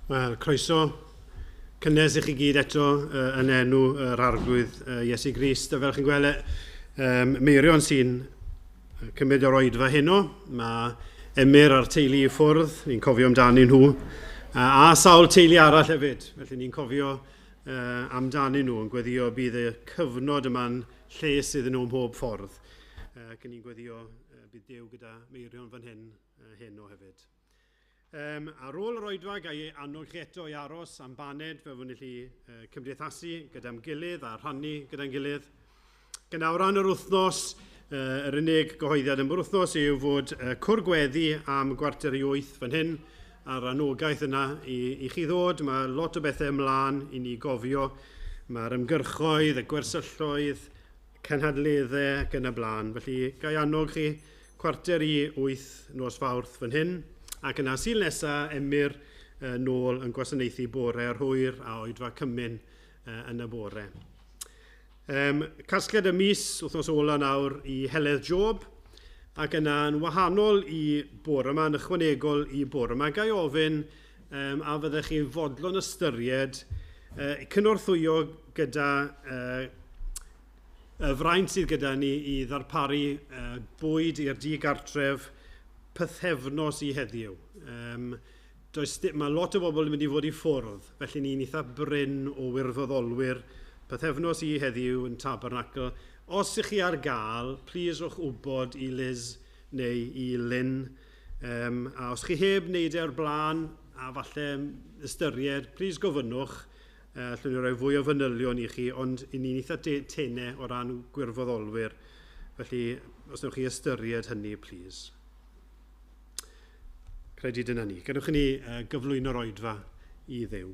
Wel, croeso cynnes i chi gyd eto yn enw yr Arglwydd Iesu Grist. A fel chi'n gweld, Meirion sy'n cymryd yr oedfa heno. Mae Emyr a'r teulu i ffwrdd, ni'n cofio amdanyn nhw, a sawl teulu arall hefyd. Felly ni'n cofio amdanyn nhw, yn gweddio bydd y cyfnod yma'n lles iddyn nhw ym mhob ffordd. Ac ni'n gweddio bydd Duw gyda Meirion fan hyn heno hefyd. Ar ôl yr oedfa, ga i annog chi eto i aros am baned fel fod ni'n gallu cymdeithasu gyda'n gilydd a rhannu gyda'n gilydd. Gyda o ran yr wythnos, yr unig gyhoeddiad am yr wythnos yw fod cwr gweddi am 7:45 fan hyn, a'r anogaeth yna i chi ddod. Mae lot o bethau ymlaen i ni gofio. Mae'r ymgyrchoedd, y gwersylloedd, cynhadleddau ac yn y blaen. Felly, ga i annog chi 7:45 nos Fawrth fan hyn, ac yna Sul nesa Emyr nôl yn gwasanaethu bore a'r hwyr a oedfa cymun yn y bore. Casgliad y mis wythnos ola nawr i Heledd Job, ac yna yn wahanol i bore yma, yn ychwanegol i bore yma, ga i ofyn a fyddech chi'n fodlon ystyried cynorthwyo gyda y fraint sydd gyda ni i ddarparu bwyd i'r digartref pythefnos i heddiw. Mae lot o bobl yn mynd i fod i ffwrdd, felly ni'n eitha brin o wirfoddolwyr pythefnos i heddiw yn Tabernacl. Os ych chi ar gael, plis rhowch wybod i Liz neu i Lynn. A os chi heb wneud e o'r blaen, a falle ystyried, plis gofynnwch. Allwn ni roi fwy o fanylion i chi, ond i ni'n eitha tenau o ran gwirfoddolwyr. Felly, os wnewch chi ystyried hynny, plis. Credu dyna ni. Gadewch i ni gyflwyno'r oedfa i Dduw.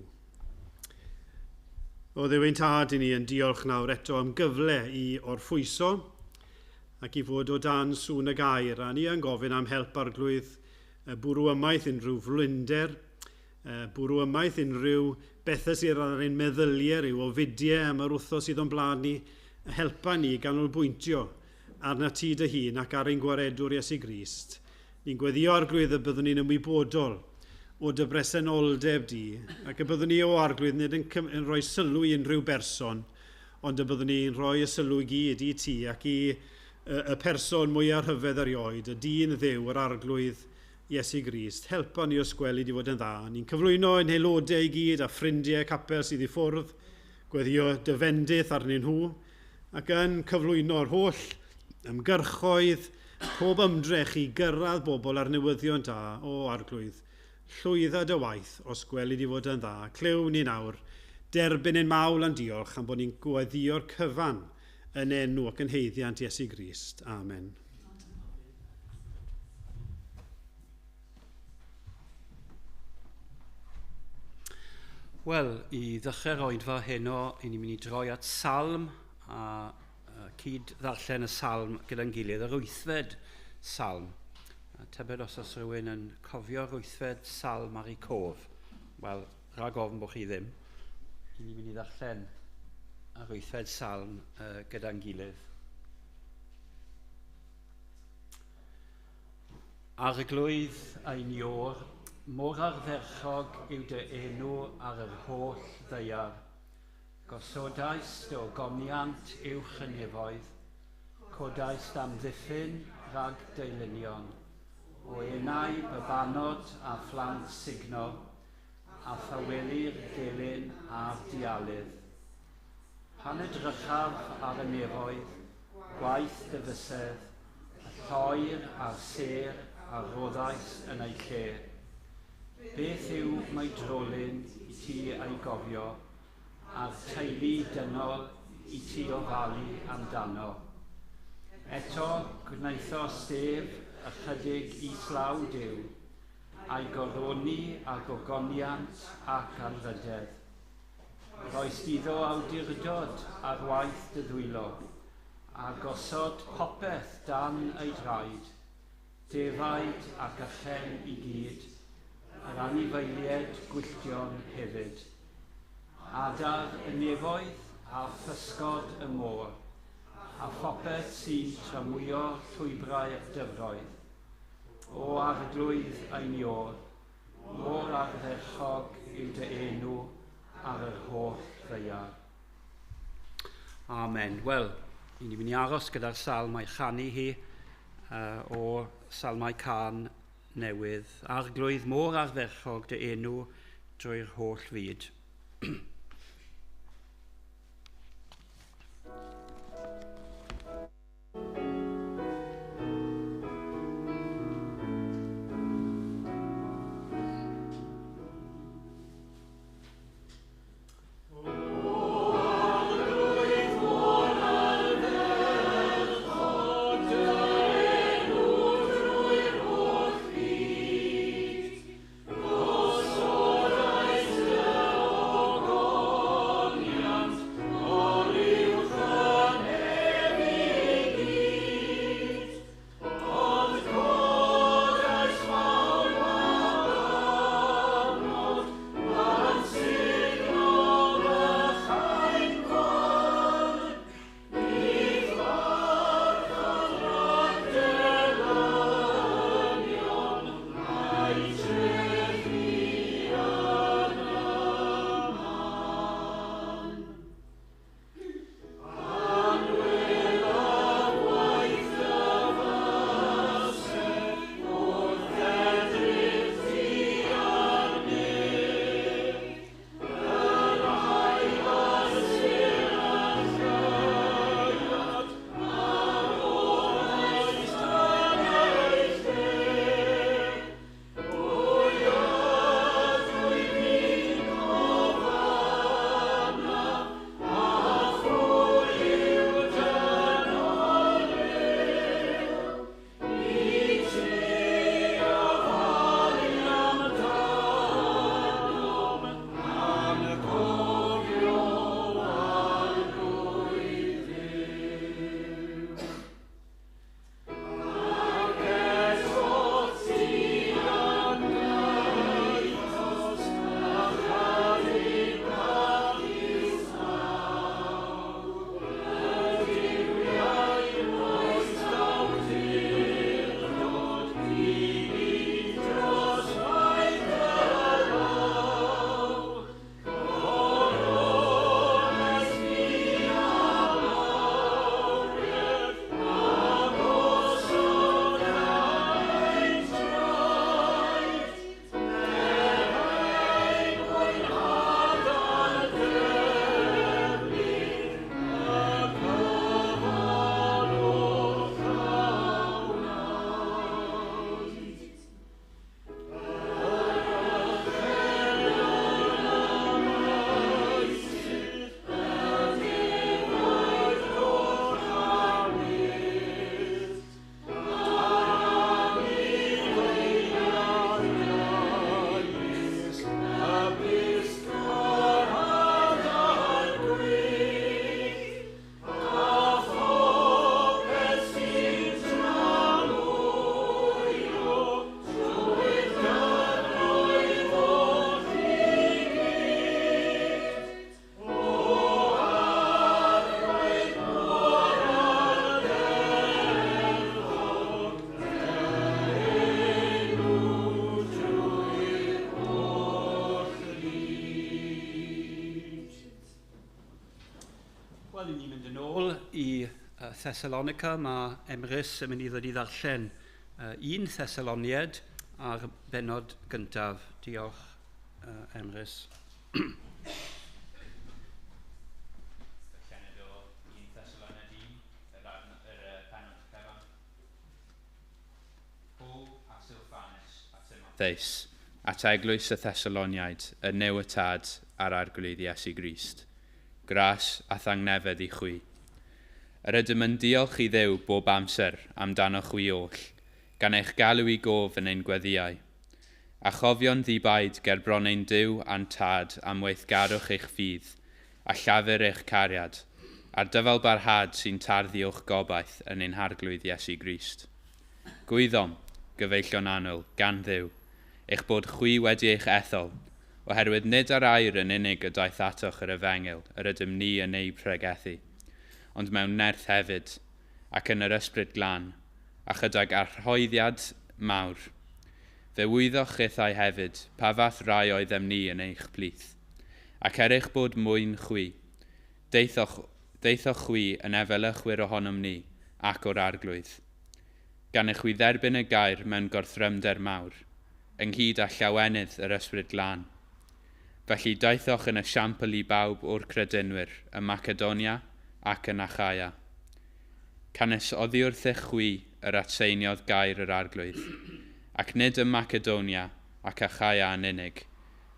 O Dduw ein Tad, i ni yn diolch nawr eto am gyfle i orffwyso ac i fod o dan sŵn y gair, a ni yn gofyn am help Arglwydd bwrw ymaith unrhyw flinder, bwrw ymaith unrhyw bethau sydd ar ein meddyliau, rhyw ofidiau am yr wythnos sydd o'n blaen ni, helpa ni ganolbwyntio arna ti dy hun ac ar ein gwaredwr Iesu Grist. Ni'n gweddio Arglwydd y byddwn ni'n ymwybodol o dy bresenoldeb di, ac y byddwn ni o Arglwydd nid yn rhoi sylw i unrhyw berson, ond y byddwn ni'n rhoi y sylw i gyd i ti ac i y person mwyaf rhyfedd erioed, y dyn Dduw, yr Arglwydd Iesu Grist. Helpa ni os gweli di fod yn dda. Ni'n cyflwyno ein haelodau i gyd a ffrindiau capel sydd i ffwrdd, gweddio dy fendith arnyn nhw, ac yn cyflwyno'r holl ymgyrchoedd, pob ymdrech i gyrraedd bobl ar newyddion da, o Arglwydd. Llwydda dy waith, os gweli di fod yn dda. Clyw ni nawr, derbyn ein mawl a'n diolch am bod ni'n gweddio'r cyfan yn enw ac yn haeddiant Iesu Grist. Amen. Wel, i ddechrau'r oedfa heno, i ni'n mynd i droi at salm a cyd ddarllen y salm gyda'n gilydd, yr 8fed salm. A tybed os oes rhywun yn cofio'r 8fed salm ar ei cof. Wel, rhag ofn bod chi ddim. I ni'n mynd i ddarllen yr 8fed salm gyda'n gilydd. Arglwydd ein Iôr, mor ardderchog yw dy enw ar yr holl ddaear. Gosodais dy ogoniant uwch y nefoedd, codais amddiffyn rhag deilinion, o enau babanod a phlant sugno, a thawelu'r delyn a'r dialydd. Pan edrychaf ar y nefoedd, gwaith dy fysedd, y lloer a'r sêr a roddais yn eu lle. Beth yw maedrolyn i ti ei gofio, a'r teulu dynol i ti ofalu amdano? Eto gwnaethost ef ychydig islaw Duw, a'i goroni â gogoniant ac anrhydedd. Rhoist iddo awdurdod ar waith dy ddwylo, a gosod popeth dan ei draed, defaid ac ychen i gyd, yr anifeiliaid gwylltion hefyd. Adar y nefoedd a physgod y môr, a phopeth sy'n tramwyo llwybrau'r dyfroedd. O Arglwydd ein Iôr, mor ardderchog yw dy enw ar yr holl ddaear. Amen. Wel, i ni'n mynd i aros gyda'r salm a'i chanu hi o Salmau Cân Newydd. Arglwydd mor ardderchog dy enw drwy'r holl fyd. Wel, ni'n mynd yn ôl i Thessalonica. Mae Emrys yn mynd i ddod i ddarllen 1 Thessaloniad a'r bennod gyntaf. Diolch, Emrys. Darllened o 1 Thessaloniad 1, yr pennod cyfan. Paul a Silfanus a Timotheus, at eglwys y Thessaloniaid, y Nuw y Tad a'r Arglwydd Iesu Grist. Gras a thangnefedd i chwi. Yr ydym yn diolch i Dduw bob amser amdano chwi oll, gan eich galw i gof yn ein gweddïau. A chofio'n ddibaid ger bron ein Duw a'n Tad am weithgarwch eich ffydd, a llafur eich cariad, a'r dyfal barhad sy'n tarddu o'ch gobaith yn ein Harglwydd Iesu Grist. Gwyddom, gyfeillion annwyl, gan Dduw, eich bod chwi wedi eich ethol, oherwydd nid ar air yn unig y daeth atoch yr efengyl yr ydym ni yn ei pregethu, ond mewn nerth hefyd, ac yn yr ysbryd glân, a chydag arhoeddiad mawr. Fe wyddoch chithau hefyd pa fath rai oeddem ni yn eich plith, ac er eich bod mwyn chwi, deithoch chwi yn efelychwyr ohonom ni ac o'r arglwydd. Gan i chwi dderbyn y gair mewn gorthrymder mawr, ynghyd â llawenydd yr ysbryd glân. Felly daethoch yn esiampl i bawb o'r credinwyr ym Macedonia ac yn Achaia. Canys oddi wrthych chwi yr atseiniodd gair yr arglwydd, ac nid ym Macedonia ac Achaia yn unig,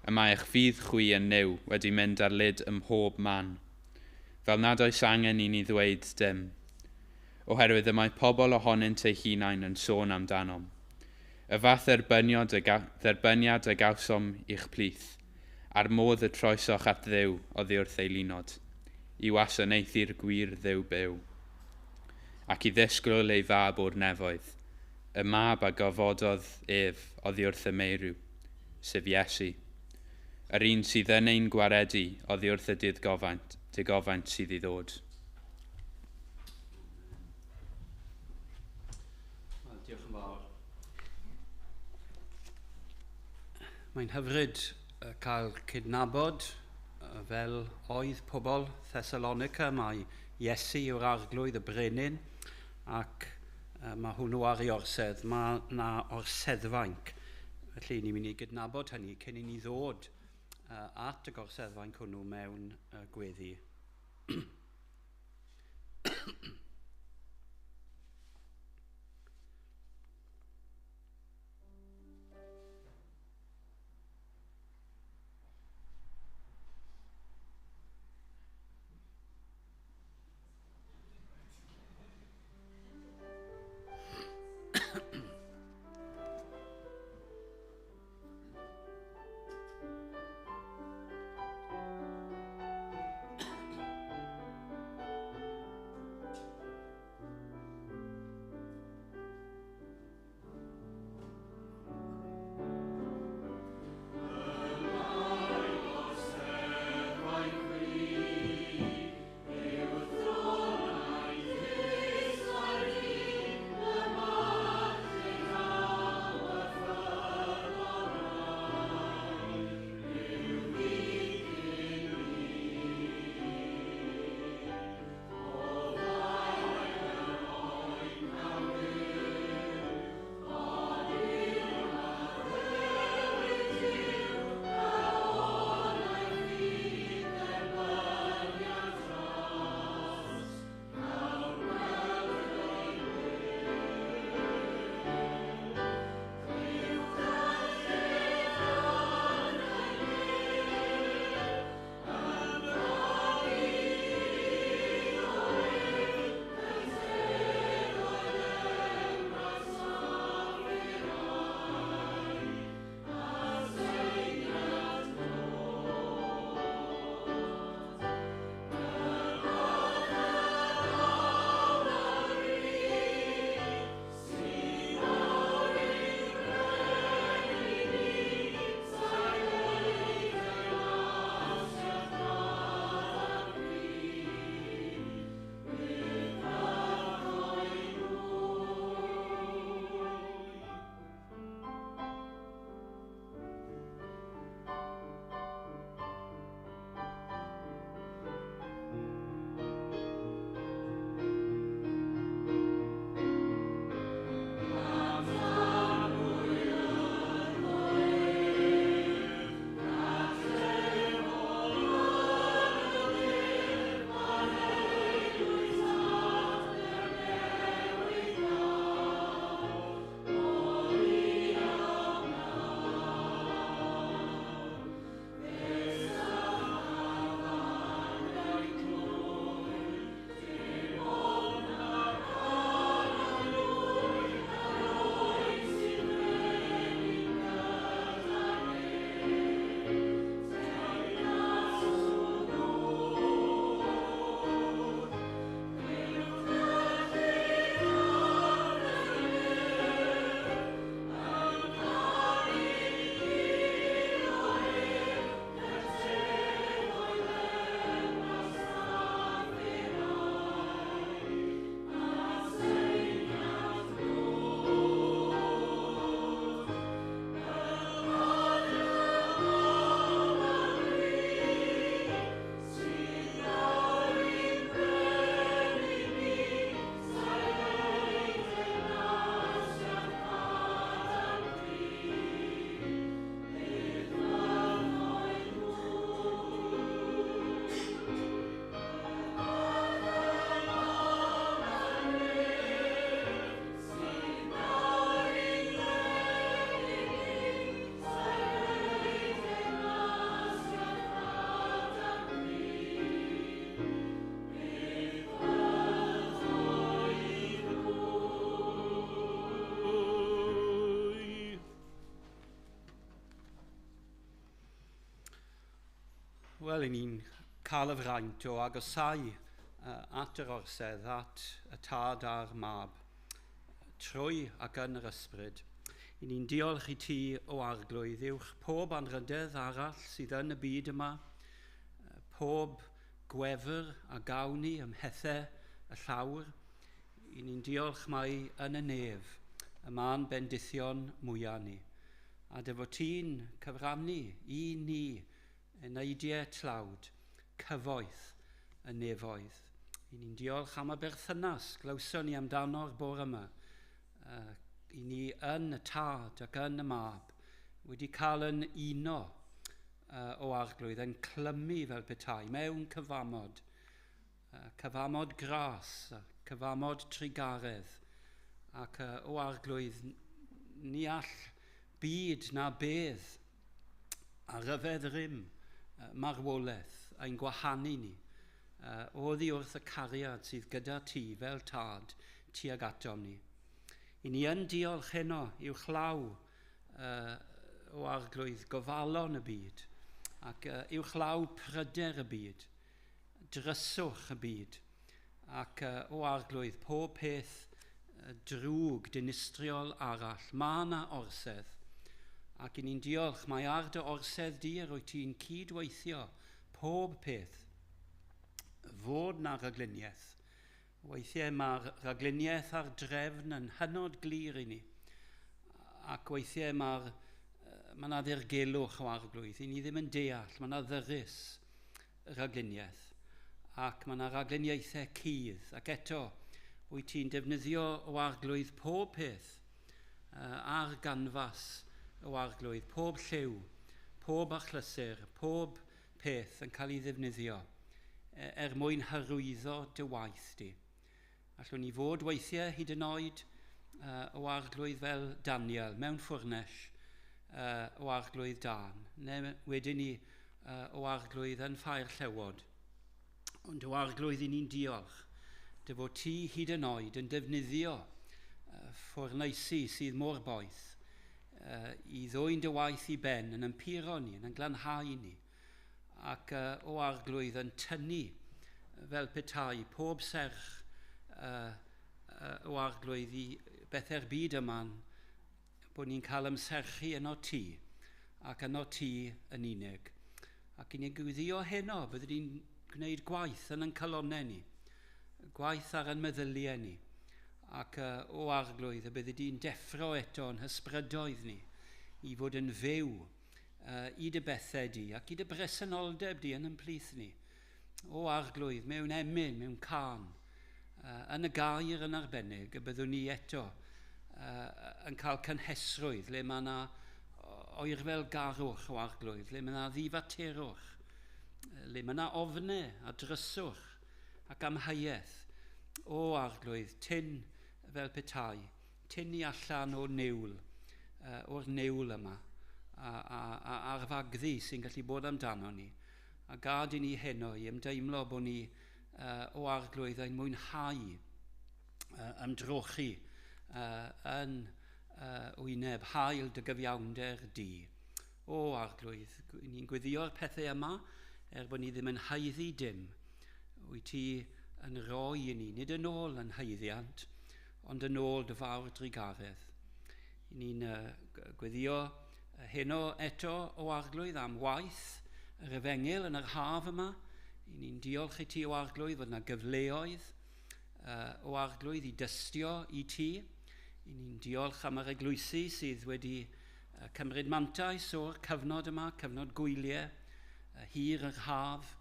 y mae eich ffydd chwi yn Nuw wedi mynd ar lyd ym mhob man, fel nad oes angen i ni ddweud dim, oherwydd y mae pobl ohonynt eu hunain yn sôn amdanom. Y fath dderbyniad a gawsom i'ch plith, a'r modd y troesoch at Dduw oddi wrth ei linod, i wasanaethu'r gwir Dduw byw, ac i ddisgwyl ei fab o'r nefoedd, y mab a gofododd ef oddi wrth y meirw, sef Iesu, yr un sydd yn ein gwaredu oddi wrth y digofaint sydd i ddod. Wel, diolch yn fawr. Mae'n hyfryd cael cydnabod fel oedd pobl Thessalonica, mae Iesu yw'r arglwydd y brenin, ac mae hwnnw ar ei orsedd, mae na orseddfainc. Felly ni'n mynd i gydnabod hynny cyn i ni ddod at y gorseddfainc hwnnw mewn gweddi. Wel, i ni'n cael y fraint o agosau at yr orsedd, at y Tad a'r Mab, trwy ac yn yr Ysbryd. I ni'n diolch i ti o Arglwydd uwch pob anrhydedd arall sydd yn y byd yma, pob gwefr a gawn ni ym mhethau y llawr. I ni'n diolch mai yn y nef y ma'n bendithion mwyaf ni. A dy fod ti'n cyfrannu i ni eneidiau tlawd, cyfoeth y nefoedd. I ni'n diolch am y berthynas glywson ni amdano'r bore yma. I ni yn y Tad ac yn y Mab wedi cael yn uno o Arglwydd, yn clymu fel petai mewn cyfamod. Cyfamod gras, cyfamod trugaredd, ac o Arglwydd ni all byd na bedd a ryfedd rym marwolaeth ein gwahanu ni oddi wrth y cariad sydd gyda ti fel Tad tuag atom ni. I ni yn diolch heno uwchlaw o Arglwydd gofalon y byd ac uwchlaw pryder y byd, dryswch y byd ac o Arglwydd pob peth drwg dinistriol arall. Mae yna orsedd ac i ni'n diolch mae ar dy orsedd di yr wyt ti'n cydweithio pob peth fod na ragluniaeth. Weithiau mae'r ragluniaeth a'r drefn yn hynod glir i ni ac weithiau mae yna ddirgelwch o Arglwydd. I ni ddim yn deall, mae yna ddyrys ragluniaeth ac mae yna ragluniaethau cudd ac eto wyt ti'n defnyddio o Arglwydd pob peth ar ganfas o Arglwydd, pob lliw, pob achlysur, pob peth yn cael ei ddefnyddio er mwyn hyrwyddo dy waith di. Allwn ni fod weithiau hyd yn oed o Arglwydd fel Daniel mewn ffwrnes o Arglwydd dân, neu wedyn ni o Arglwydd yn ffair llewod. Ond o Arglwydd i ni'n diolch dy fod ti hyd yn oed yn defnyddio ffwrneisi sydd mor boeth i ddwyn dy waith i ben yn ympuro ni, yn glanhau ni, ac o Arglwydd yn tynnu fel petai pob serch o Arglwydd i bethau'r byd yma, bod ni'n cael ymserchu yno ti ac yno ti yn unig. Ac i ni'n gwyddio heno, byddwn ni'n gwneud gwaith yn ein calonnau ni, gwaith ar ein meddyliau ni, ac o Arglwydd y byddi di'n deffro eto yn hysbrydoedd ni i fod yn fyw i dy bethau di ac i dy bresenoldeb di yn ymplith ni. O Arglwydd, mewn emyn, mewn cân, yn y gair yn arbennig, y byddwn ni eto yn cael cynhesrwydd le mae yna oerfel garwch o Arglwydd, le mae yna ddifaterwch, le mae yna ofnau a dryswch ac amheuaeth. O Arglwydd, tyn fel petai, tyn ni allan o'r niwl, o'r niwl yma, a'r fagddu sy'n gallu bod amdano ni. A gad i ni heno i ymdeimlo bod ni o Arglwydd ein mwynhau ymdrochi yn wyneb haul dy gyfiawnder di. O Arglwydd, ni'n gweddïo'r pethau yma er bod ni ddim yn haeddu dim. Wyt ti yn rhoi i ni, nid yn ôl yn haeddiant, ond yn ôl dy fawr drugaredd. Ni'n gweddio heno eto o Arglwydd am waith yr efengyl yn yr haf yma. Ni'n diolch i ti o Arglwydd fod yna gyfleoedd o Arglwydd i dystio i ti. Ni'n diolch am yr eglwysi sydd wedi cymryd mantais o'r cyfnod yma, cyfnod gwyliau, hir yr haf,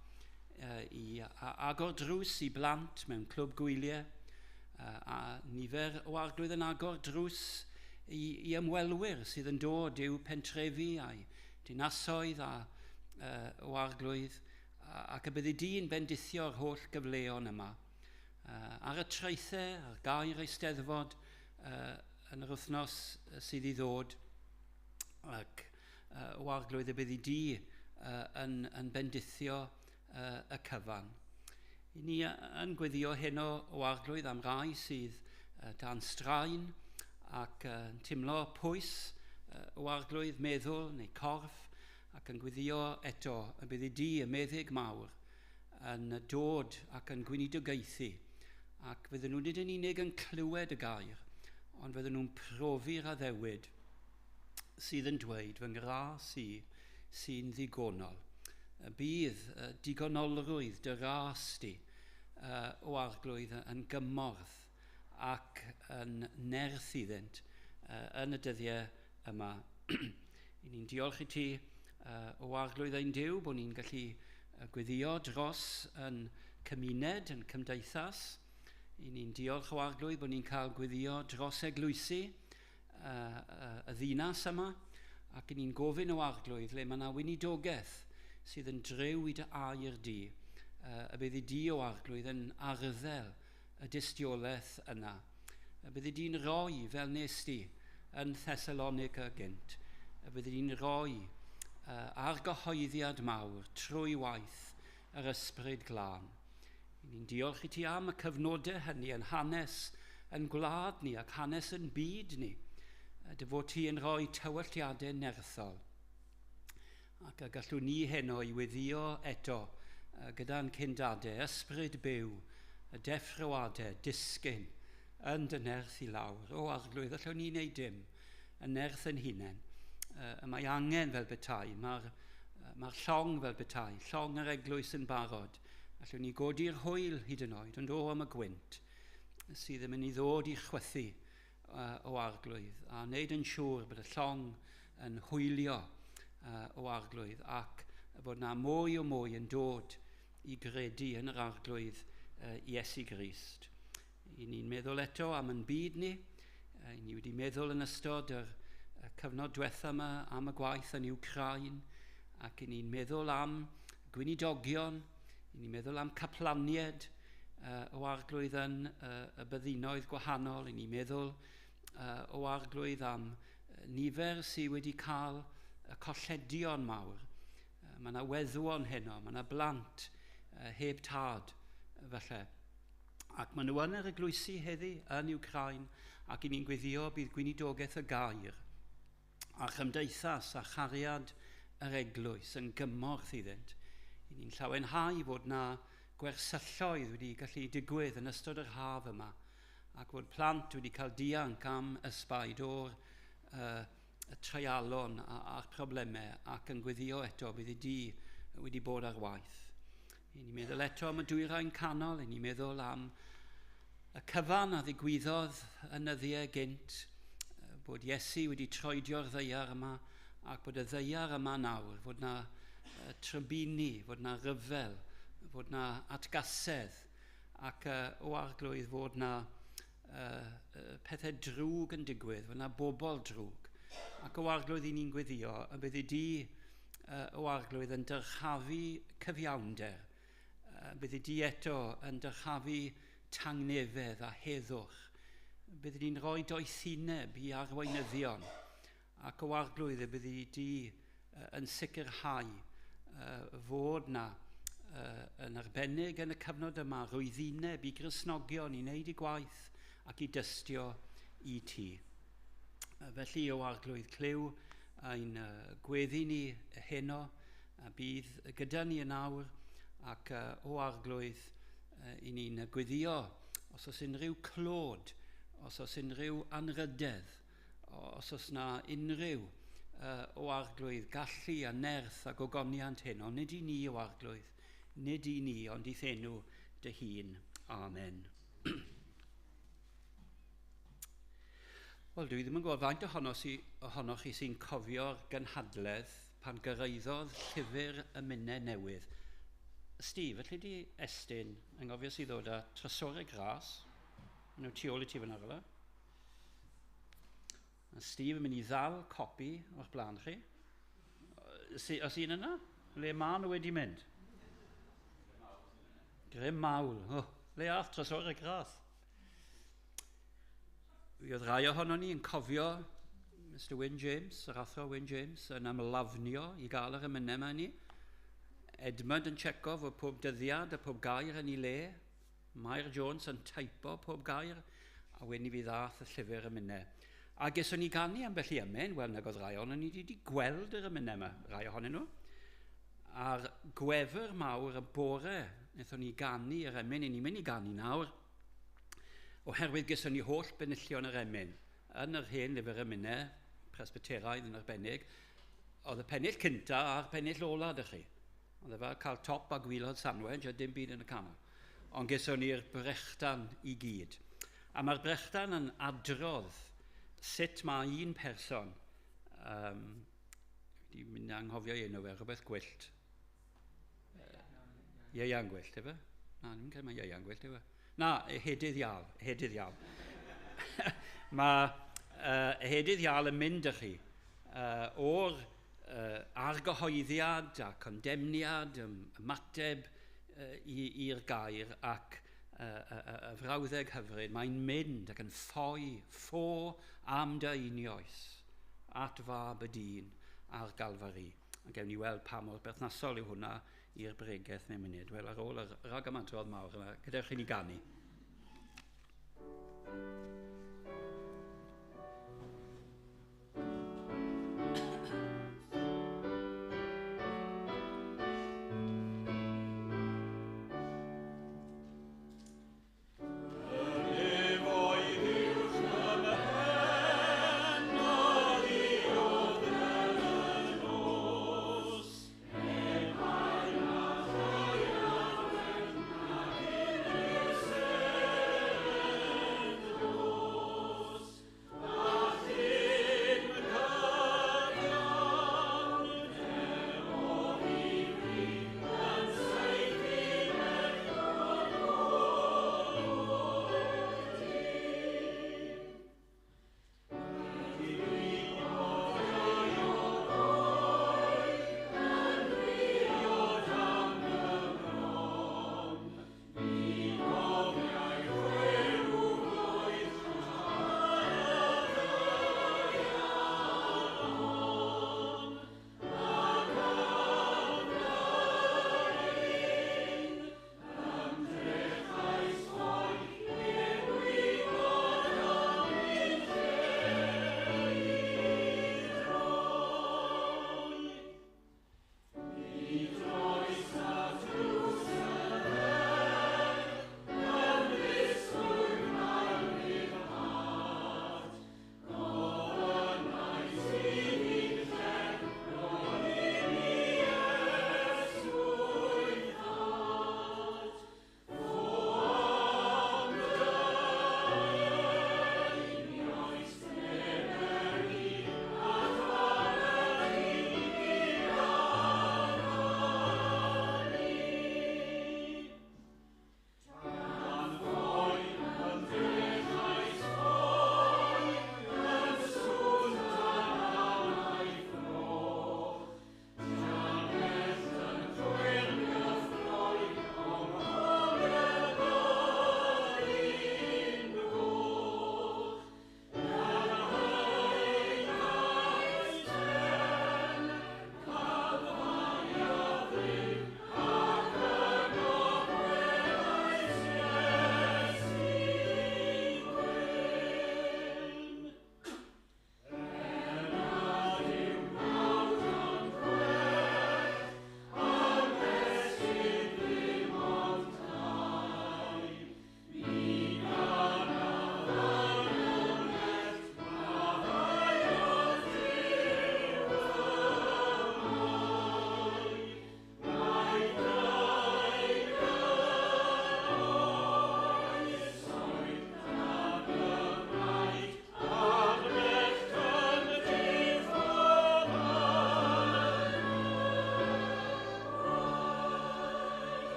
i agor drws i blant mewn clwb gwyliau, a nifer o Arglwydd yn agor drws i ymwelwyr sydd yn dod i'w pentrefi a'i dinasoedd a o Arglwydd, ac y byddi di'n bendithio'r holl gyfleon yma. Ar y traethau, ar gair Eisteddfod yn yr wythnos sydd i ddod, ac o Arglwydd y byddi di yn bendithio y cyfan. I ni yn gweddio heno o Arglwydd am rai sydd dan straen ac yn teimlo pwys o Arglwydd meddwl neu corff, Ac yn gweddio eto y byddi di y meddyg mawr yn dod ac yn gweinidogaethu. Ac fydden nhw nid yn unig yn clywed y gair, ond fydden nhw'n profi'r addewid sydd yn dweud fy ngras i sy'n ddigonol. Bydd digonolrwydd dy ras di o Arglwydd yn gymorth ac yn nerth iddynt yn y dyddiau yma. I ni'n diolch i ti o Arglwydd ein Duw bod ni'n gallu gweddio dros yn cymuned, yn cymdeithas. I ni'n diolch o Arglwydd bod ni'n cael gweddio dros eglwysi y ddinas yma, ac i ni'n gofyn o Arglwydd le mae yna weinidogaeth sydd yn driw i dy air di, y byddi di o Arglwydd yn arddel y dystiolaeth yna. Y byddi di'n rhoi fel nes di yn Thessalonica gynt. Y byddi di'n rhoi argyhoeddiad mawr trwy waith yr Ysbryd Glân. I ni'n diolch i ti am y cyfnodau hynny yn hanes yn gwlad ni ac hanes yn byd ni. Dy fod ti yn rhoi tywelltiadau nerthol. Ac y gallwn ni heno i weddio eto gyda'n cyndadau, ysbryd byw, y deffroadau, disgyn yn dy nerth i lawr. O Arglwydd, allwn ni wneud dim yn nerth yn hunain. Y mae angen fel petai, mae'r llong fel petai, llong yr eglwys yn barod. Allwn ni godi'r hwyl hyd yn oed, ond o am y gwynt sydd yn mynd i ddod i chwythu o Arglwydd a wneud yn siŵr bod y llong yn hwylio o Arglwydd ac bod na mwy o mwy yn dod i gredu yn yr Arglwydd Iesu Grist. I ni'n meddwl eto am yn byd ni. I ni wedi meddwl yn ystod yr cyfnod diwetha yma am y gwaith yn Wcráin, ac i ni'n meddwl am gweinidogion, i ni'n meddwl am caplanied o Arglwydd yn y byddinoedd gwahanol, i ni'n meddwl o Arglwydd am nifer sydd wedi cael y colledion mawr. Mae yna weddwon heno, mae yna blant heb tad falle. Ac maen nhw yn yr eglwysi heddi yn Wcráin, ac i ni'n gweddio bydd gweinidogaeth y gair a chymdeithas a chariad yr eglwys yn gymorth iddynt. I ni'n llawenhau fod na gwersylloedd wedi gallu digwydd yn ystod yr haf yma, ac fod plant wedi cael dianc am ysbaid o'r y treialon a'r problemau, ac yn gweddio eto bydd y di wedi bod ar waith. I ni'n meddwl eto am y dwyrain canol, i ni'n meddwl am y cyfan a ddigwyddodd yn nyddiau gynt, bod Iesu wedi troedio'r ddaear yma, ac bod y ddaear yma nawr, fod na trybini, fod na ryfel, fod na atgasedd, ac o Arglwydd fod na pethau drwg yn digwydd, fod na bobl drwg. Ac o Arglwydd i ni'n gweddio, y byddi di o Arglwydd yn dyrchafu cyfiawnder, byddi di eto yn dyrchafu tangnefedd a heddwch, byddi di'n rhoi doethineb i arweinyddion, ac o Arglwydd y byddi di yn sicrhau fod na yn arbennig yn y cyfnod yma rwyddineb i Gristnogion i wneud i gwaith ac i dystio i ti. Felly o Arglwydd, clyw ein gweddi ni heno, a bydd gyda ni yn awr, ac o Arglwydd i ni'n gweddio os oes unrhyw clod, os oes unrhyw anrhydedd, os oes na unrhyw o Arglwydd gallu a nerth a gogoniant heno, nid i ni o Arglwydd, nid i ni, ond i'th enw dy hun. Amen. Wel, dwi ddim yn gwybod faint ohonoch chi sy'n cofio'r gynhadledd pan gyrhaeddodd llyfr y Emynau Newydd. Steve, felly di estyn, anghofio sydd ddod â trysorau gras, maen nhw tu ôl i ti fan arla. A Steve yn mynd i ddal copi o'ch blaen chi. Os un yna? Le maen nhw wedi mynd? Grym mawl. Oh, le ath trysorau gras? Mi oedd rai ohono ni yn cofio Mr Wyn James, yr athro Wyn James, yn ymlafnio i gael yr emynau yma ni. Edmund yn checo fod pob dyddiad a pob gair yn ei le. Mair Jones yn taipo pob gair, a wedyn i fi ddath y llyfr emynau. A geson ni ganu ambell i emyn, wel nag oedd rai ohonon ni wedi gweld yr emynau yma, rai ohonyn nhw. A'r gwefr mawr y bore, wnaethon ni ganu yr emyn, ni'n mynd i ganu nawr, oherwydd geson ni holl benillion yr emyn. Yn yr hen lyfr emynau, presbyteraidd yn arbennig, oedd y pennill cynta a'r pennill ola, dych chi. Oedd e fel cael top a gwylod sandwich a dim byd yn y canol. Ond geson ni'r brechdan i gyd. A mae'r brechdan yn adrodd sut mae un person, wedi mynd anghofio ei enw fe, rhywbeth gwyllt. Ieuan Gwyllt, efe? Na, ddim credu mae Ieuan Gwyllt, efe? Na, Hedydd Iâl, Hedydd Iâl. Mae Hedydd Iâl yn mynd â chi o'r argyhoeddiad a condemniad, ymateb i'r gair ac y frawddeg hyfryd. Mae'n mynd ac yn ffoi, ffo am dy einioes at fab y dyn a'r Galfari. A gewn ni weld pa mor berthnasol yw hwnna i'r bregeth mewn munud. Wel, ar ôl y rhagymadrodd mawr yma, gadewch i ni ganu.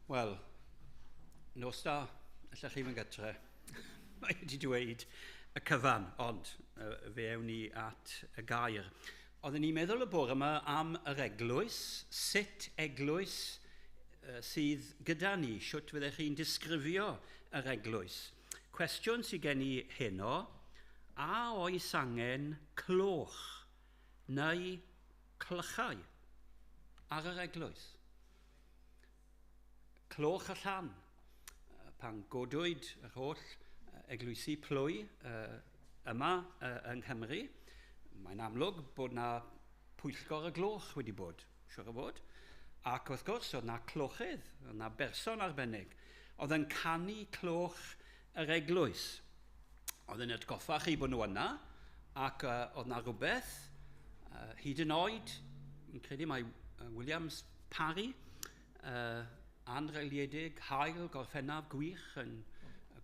Wel, nos da, allech chi fynd gytre. Mae wedi dweud y cyfan, ond fe ewn ni at y gair. Oedden ni'n meddwl y bore yma am yr eglwys, sut eglwys sydd gyda ni, sut fyddech chi'n disgrifio yr eglwys. Cwestiwn sydd gen i heno, a oes angen cloch neu clychau ar yr eglwys? Cloch y llan. Pan godwyd yr holl eglwysi plwy yma yng Nghymru, mae'n amlwg bod na pwyllgor y gloch wedi bod, siwr o fod. Ac wrth gwrs, oedd na clochydd, oedd na berson arbennig, oedd yn canu cloch yr eglwys. Oedd yn atgoffa chi bod nhw yna, ac oedd na rhywbeth, hyd yn oed, yn credu mai Williams Parry, anrheiliedig, hael, gorffennaf, gwych, yn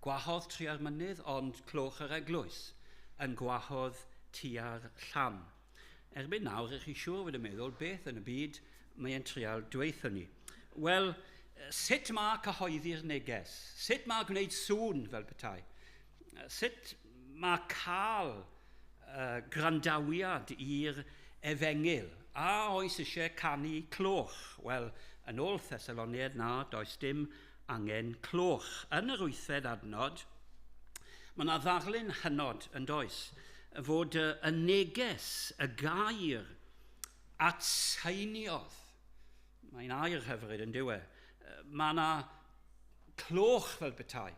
gwahodd tua'r mynydd, ond cloch yr eglwys yn gwahodd tua'r llan. Erbyn nawr, ych chi siŵr wedi meddwl beth yn y byd mae'n trial dweithio ni. Wel, sut mae cyhoeddi'r neges? Sut mae gwneud sŵn fel petai? Sut mae cael grandawiad i'r efengyl? A oes eisiau canu cloch? Wel, yn ôl Thessaloniaid na, does dim angen cloch. Yn yr 8fed adnod, mae yna ddarlun hynod yn does, fod y neges, y gair, atseiniodd. Mae'n air hyfryd yn dyw e. Mae yna cloch fel petai.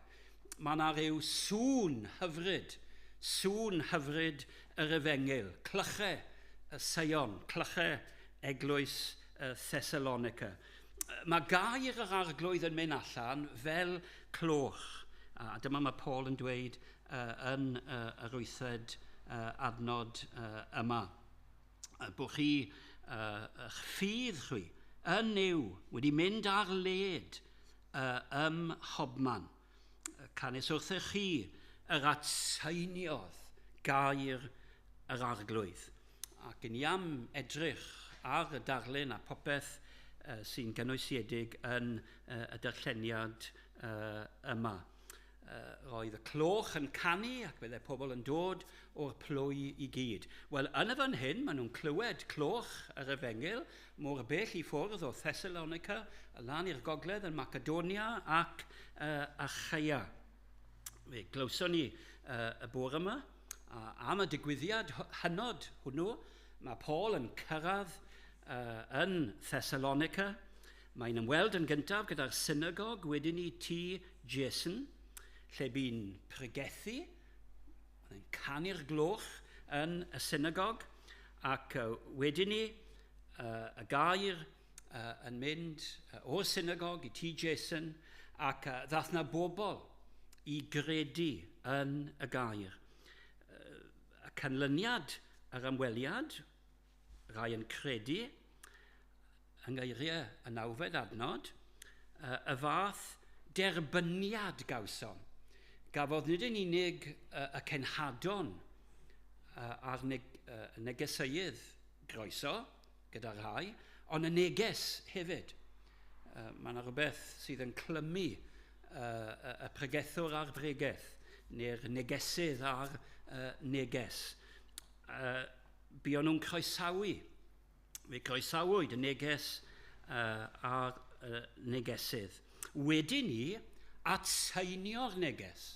Mae yna rhyw sŵn hyfryd yr efengyl, clychau y Seion, clychau eglwys Thessalonica. Mae gair yr arglwydd yn mynd allan fel cloch. A dyma mae Paul yn dweud yn yr 8fed adnod yma. Bod chi, eich ffydd chwi, yn Nuw, wedi mynd ar led ym mhobman. Canys wrthych chi yr atseiniodd gair yr arglwydd. Ac i ni am edrych ar y darlun a popeth sy'n gynwysiedig yn y darlleniad yma. Roedd y cloch yn canu ac byddai pobl yn dod o'r plwy i gyd. Wel, yn y fan hyn, maen nhw'n clywed cloch yr efengyl mor bell i ffwrdd o Thessalonica, lan i'r gogledd yn Macedonia ac Achaia. Fe glywson ni y bore yma am y digwyddiad hynod hwnnw. Mae Paul yn cyrraedd yn Thessalonica. Mae'n ymweld yn gyntaf gyda'r synagog, wedyn i tŷ Jason, lle bu'n pregethu, yn canu'r gloch yn y synagog, ac wedyn ni y gair yn mynd o'r synagog i tŷ Jason, ac ddath na bobl i gredu yn y gair. Y canlyniad yr ymweliad, rai yn credu, yng ngeiriau y 9fed adnod, y fath derbyniad gawsom. Gafodd nid yn unig y cenhadon a'r negeseuedd groeso gyda rhai, ond y neges hefyd. Mae yna rhywbeth sydd yn clymu y pregethwr a'r bregeth, neu'r negesydd a'r neges. Buon nhw'n croesawu. Fe croesawyd y neges a'r negesydd. Wedyn ni, atseinio'r neges.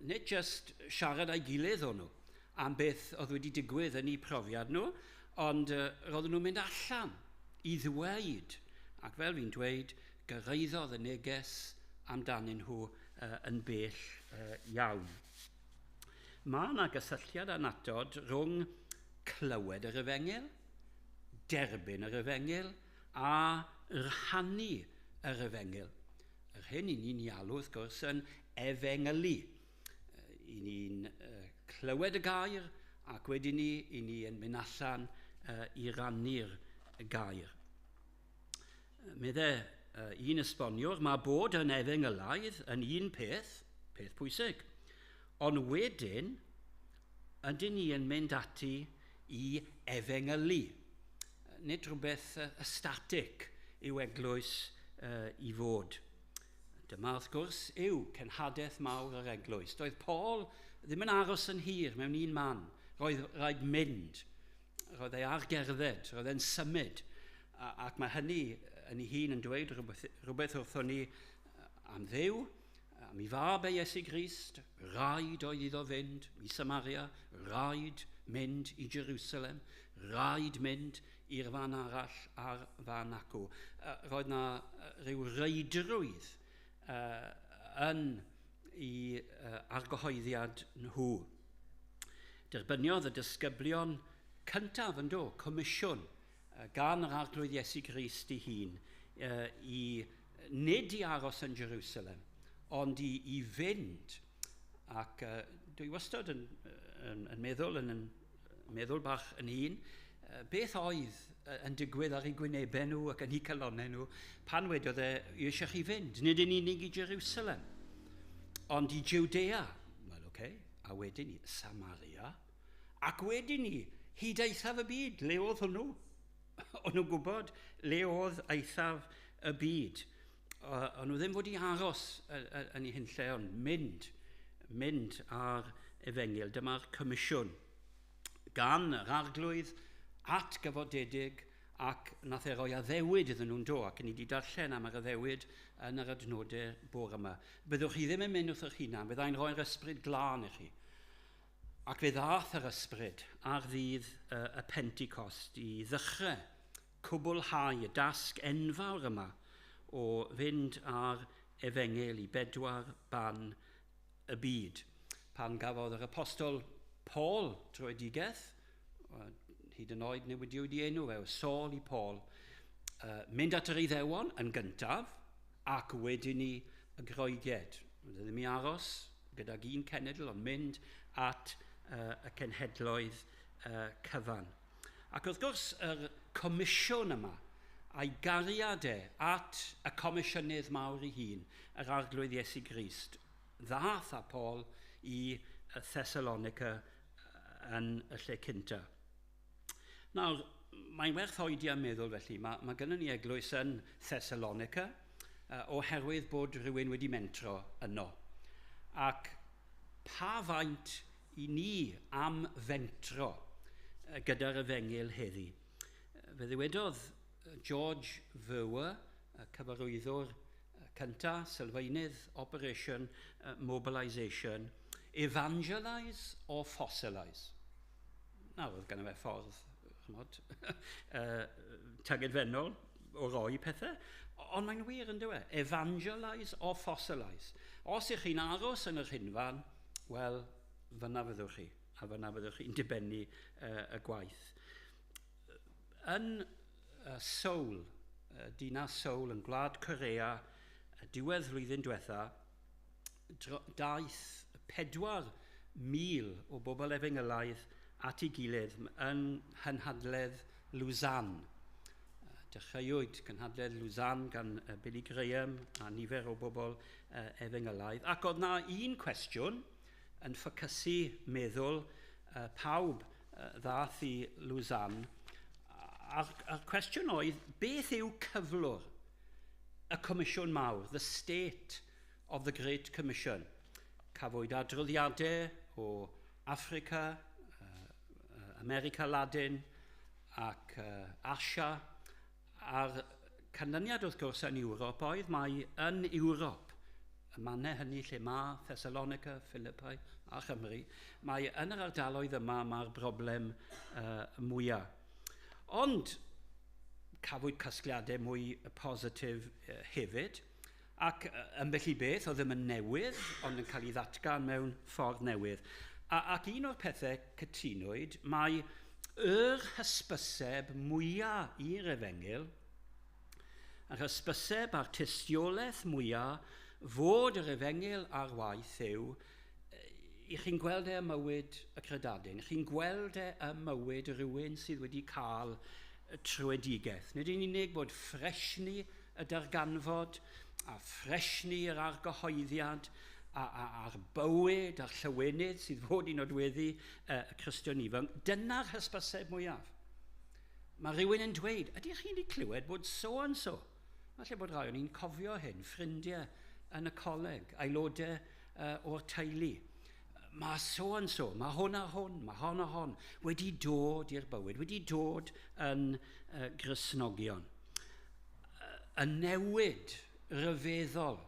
Nid just siarad â'i gilydd o'n nhw am beth oedd wedi digwydd yn eu profiad nhw, ond roedden nhw'n mynd allan i ddweud. Ac fel fi'n dweud, gyrhaeddodd y neges amdanyn nhw yn bell iawn. Mae yna gysylltiad annatod rhwng clywed yr efengyl, derbyn yr efengyl a rhannu yr efengyl. Yr hyn i ni'n ei alw, wrth gwrs, yn efengylu. I ni'n clywed y gair ac wedyn ni, i ni yn mynd allan i rannu'r gair. Medde un esboniwr, mae bod yn efengylaidd yn un peth, peth pwysig, ond wedyn ydyn ni yn mynd ati i efengylu. Nid rhywbeth static yw eglwys i fod. Dyma, wrth gwrs, yw cenhadaeth mawr yr eglwys. Doedd Paul ddim yn aros yn hir mewn un man. Roedd rhaid mynd. Roedd e ar gerdded, roedd e'n symud. Ac mae hynny yn ei hun yn dweud rhywbeth wrthon ni am Dduw, am ei fab e Iesu Grist, rhaid oedd iddo fynd i Samaria, rhaid mynd i Jerusalem, rhaid mynd i'r fan arall a'r fan acw. Roedd na rhyw reidrwydd yn i argyhoeddiad nhw. Derbyniodd y disgyblion cyntaf yn do, comisiwn, gan yr Arglwydd Iesu Grist ei hun, i nid i aros yn Jerusalem, ond i fynd. Ac dwi wastad yn meddwl, yn meddwl bach yn hun, beth oedd yn digwydd ar eu gwynebau nhw ac yn eu calonnau nhw pan wedodd e eisiau chi fynd, nid yn unig i Jerusalem, ond i Judea. Wel, oce, okay. A wedyn i Samaria, ac wedyn i hyd eithaf y byd. Le oedd hwnnw? O'n nhw'n gwybod le oedd eithaf y byd. O'n nhw ddim fod i aros yn ei hunlle, ond mynd ar efengyl. Dyma'r comisiwn gan yr Arglwydd atgyfodedig, ac nath e roi addewid iddyn nhw'n do, ac ni wedi darllen am yr addewid yn yr adnodau bore yma. Byddwch chi ddim yn mynd wrth eich hunan, byddai'n rhoi'r Ysbryd Glân i chi. Ac fe ddath yr Ysbryd ar ddydd y Pentecost i ddechrau cwblhau y dasg enfawr yma o fynd ar efengyl i bedwar ban y byd. Pan gafodd yr apostol Paul troedigaeth, hyd yn oed newidiwyd ei enw fe, o Saul i Paul, mynd at yr Iddewon yn gyntaf ac wedyn i y Groegiaid. Oedd e ddim i aros gydag un cenedl, ond mynd at y cenhedloedd cyfan. Ac wrth gwrs, yr comisiwn yma, a'i gariad e at y comisiynydd mawr ei hun, yr Arglwydd Iesu Grist, ddath â Paul i Thessalonica yn y lle cynta. Nawr, mae'n werth oedi a meddwl felly, mae gennym ni eglwys yn Thessalonica oherwydd bod rhywun wedi mentro yno. Ac pa faint i ni am fentro gyda'r efengyl heddi? Fe ddywedodd George Verwer, y cyfarwyddwr cynta, sylfaenydd Operation Mobilisation, "Evangelise or fossilise." Nawr, oedd gynno fe ffordd, chymod, tyngedfennol o roi pethau, ond mae'n wir yn dweud, evangelise or fossilise. Os ych chi'n aros yn yr hunfan, wel, fyna fyddwch chi, a fyna fyddwch chi'n dibynnu y gwaith. Yn Seoul, dinas Seoul yn Gwlad Corea, diwedd flwyddyn diwetha, daeth 4,000 o bobl efengylaidd at ei gilydd yn nghynhadledd Lausanne. Dechreuwyd cynhadledd Lausanne gan Billy Graham a nifer o bobl efengylaidd. Ac oedd na un cwestiwn yn ffocysu meddwl pawb ddath i Lausanne. A'r cwestiwn oedd, beth yw cyflwr y Comisiwn Mawr, the state of the Great Commission? Cafwyd adroddiadau o Affrica, America Ladin ac Asia. A'r canlyniad wrth gwrs yn Ewrop oedd mai yn Ewrop, y mannau hynny lle mae Thessalonica, Philippi a Chymru, mae yn yr ardaloedd yma mae'r broblem mwyaf. Ond cafwyd casgliadau mwy positif hefyd, ac ambell i beth oedd ddim yn newydd, ond yn cael ei ddatgan mewn ffordd newydd. Ac un o'r pethau cytunwyd, mae yr hysbyseb mwyaf i'r efengyl, yr hysbyseb a'r tystiolaeth mwyaf fod yr efengyl ar waith yw, i chi'n gweld e ym mywyd y credadun, chi'n gweld e ym mywyd rhywun sydd wedi cael tröedigaeth. Nid yn unig bod ffresni y darganfod a ffresni yr argyhoeddiad a'r bywyd a'r llawenydd sydd fod i nodweddu y Cristion ifanc, dyna'r hysbyseb mwyaf. Mae rhywun yn dweud, ydych chi wedi clywed bod so and so? Falle bod rai o'n i'n cofio hyn, ffrindiau yn y coleg, aelodau o'r teulu. Mae so and so, mae hwn a hwn, mae hon a hon wedi dod i'r bywyd, wedi dod yn Gristnogion. Y newid rhyfeddol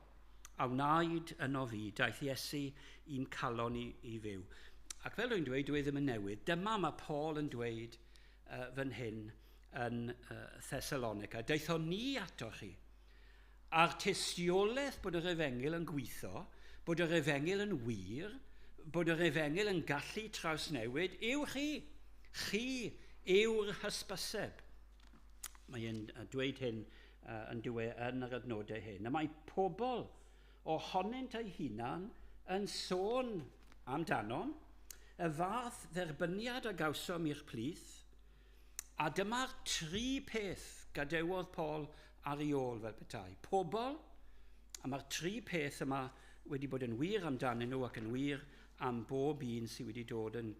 a wnaed yno fi, daeth Iesu i'n calon i fyw. Ac fel rwy'n dweud, dwi ddim yn newid. Dyma mae Paul yn dweud fan hyn yn Thessalonica. Daethon ni atoch chi A'r tystiolaeth bod yr efengyl yn gweithio, bod yr efengyl yn wir, bod yr efengyl yn gallu trawsnewid, yw chi. Chi yw'r hysbyseb. Mae e'n dweud hyn yn diwe yn yr adnodau hyn. A mae pobl ohonynt eu hunan yn sôn amdanom, y fath dderbyniad a gawsom i'ch plith, a dyma'r tri peth gadewodd Paul ar ei ôl fel petai. Pobl, a mae'r tri peth yma wedi bod yn wir amdanyn nhw ac yn wir am bob un sydd wedi dod yn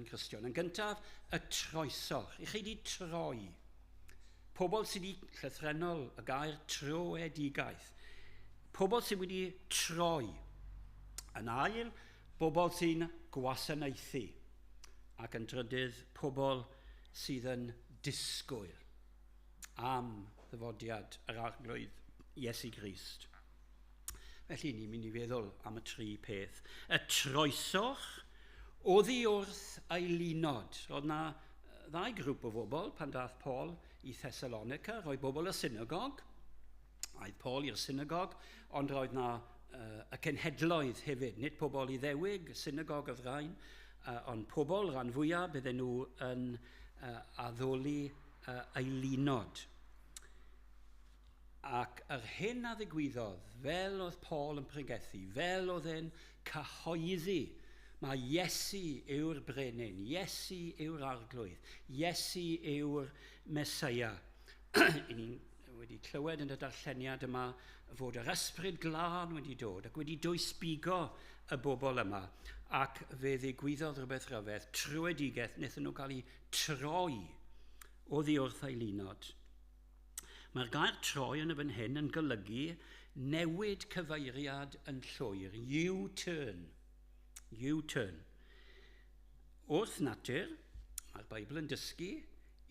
Cristion. Yn gyntaf, y troesoch. I chi wedi troi. Pobl sydd wedi llythrennol y gair troedigaeth. Pobl sydd wedi troi. Yn ail, bobl sy'n gwasanaethu. Ac yn drydydd, pobl sydd yn disgwyl am ddyfodiad yr Arglwydd Iesu Grist. Felly ni'n mynd i feddwl am y tri peth. Y troesoch oddi wrth eilunod. Roedd na ddau grŵp o bobl pan dath Paul i Thessalonica. Roedd bobl y synagog. Aeth Paul i'r synagog, ond roedd na y cenhedloedd hefyd. Nid pobl Iddewig, synagog oedd rhain, ond pobl rhan fwyaf bydden nhw yn addoli eilunod. Ac yr hyn a ddigwyddodd, fel oedd Paul yn pregethu, fel oedd e'n cyhoeddi, mae Iesu yw'r brenin, Iesu yw'r arglwydd, Iesu yw'r Meseia. I ni'n wedi clywed yn y darlleniad yma fod yr ysbryd glân wedi dod ac wedi dwysbigo y bobl yma, ac fe ddigwyddodd rhywbeth rhyfedd, tröedigaeth, wnaethon nhw gael eu troi oddi wrth eilunod. Mae'r gair troi yn y fan hyn yn golygu newid cyfeiriad yn llwyr, U-turn. U-turn. Wrth natur, mae'r Beibl yn dysgu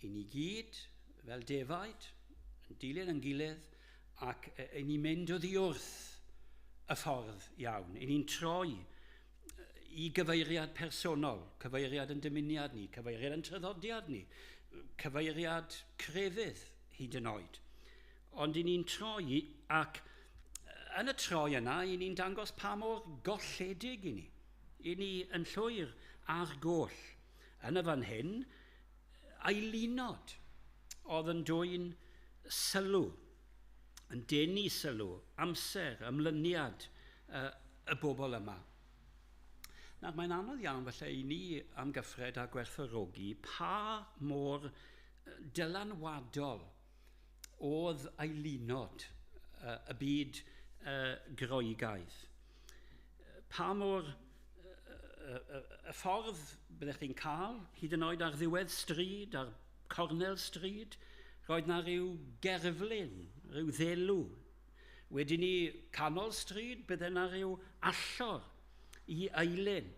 i ni gyd fel defaid, yn dilyn yn gilydd, ac i ni mynd oddi wrth y ffordd iawn. I ni'n troi i gyfeiriad personol, cyfeiriad yn dymuniad ni, cyfeiriad yn traddodiad ni, cyfeiriad crefydd hyd yn oed. Ond i ni'n troi, ac yn y troi yna, i ni'n dangos pa mor golledig i ni. I ni yn llwyr ar goll. Yn y fan hyn, eilunod oedd yn dwyn sylw, yn denu sylw, amser, ymlyniad y bobl yma. Nawr, mae'n anodd iawn felly i ni amgyffred a gwerthfawrogi pa mor dylanwadol oedd eilunod y byd Groegaidd. Pa mor y ffordd byddech chi'n cael, hyd yn oed ar ddiwedd stryd, ar cornel stryd, roedd na rhyw gerflun, rhyw ddelw. Wedyn ni canol stryd, bydde na rhyw allor i eilun.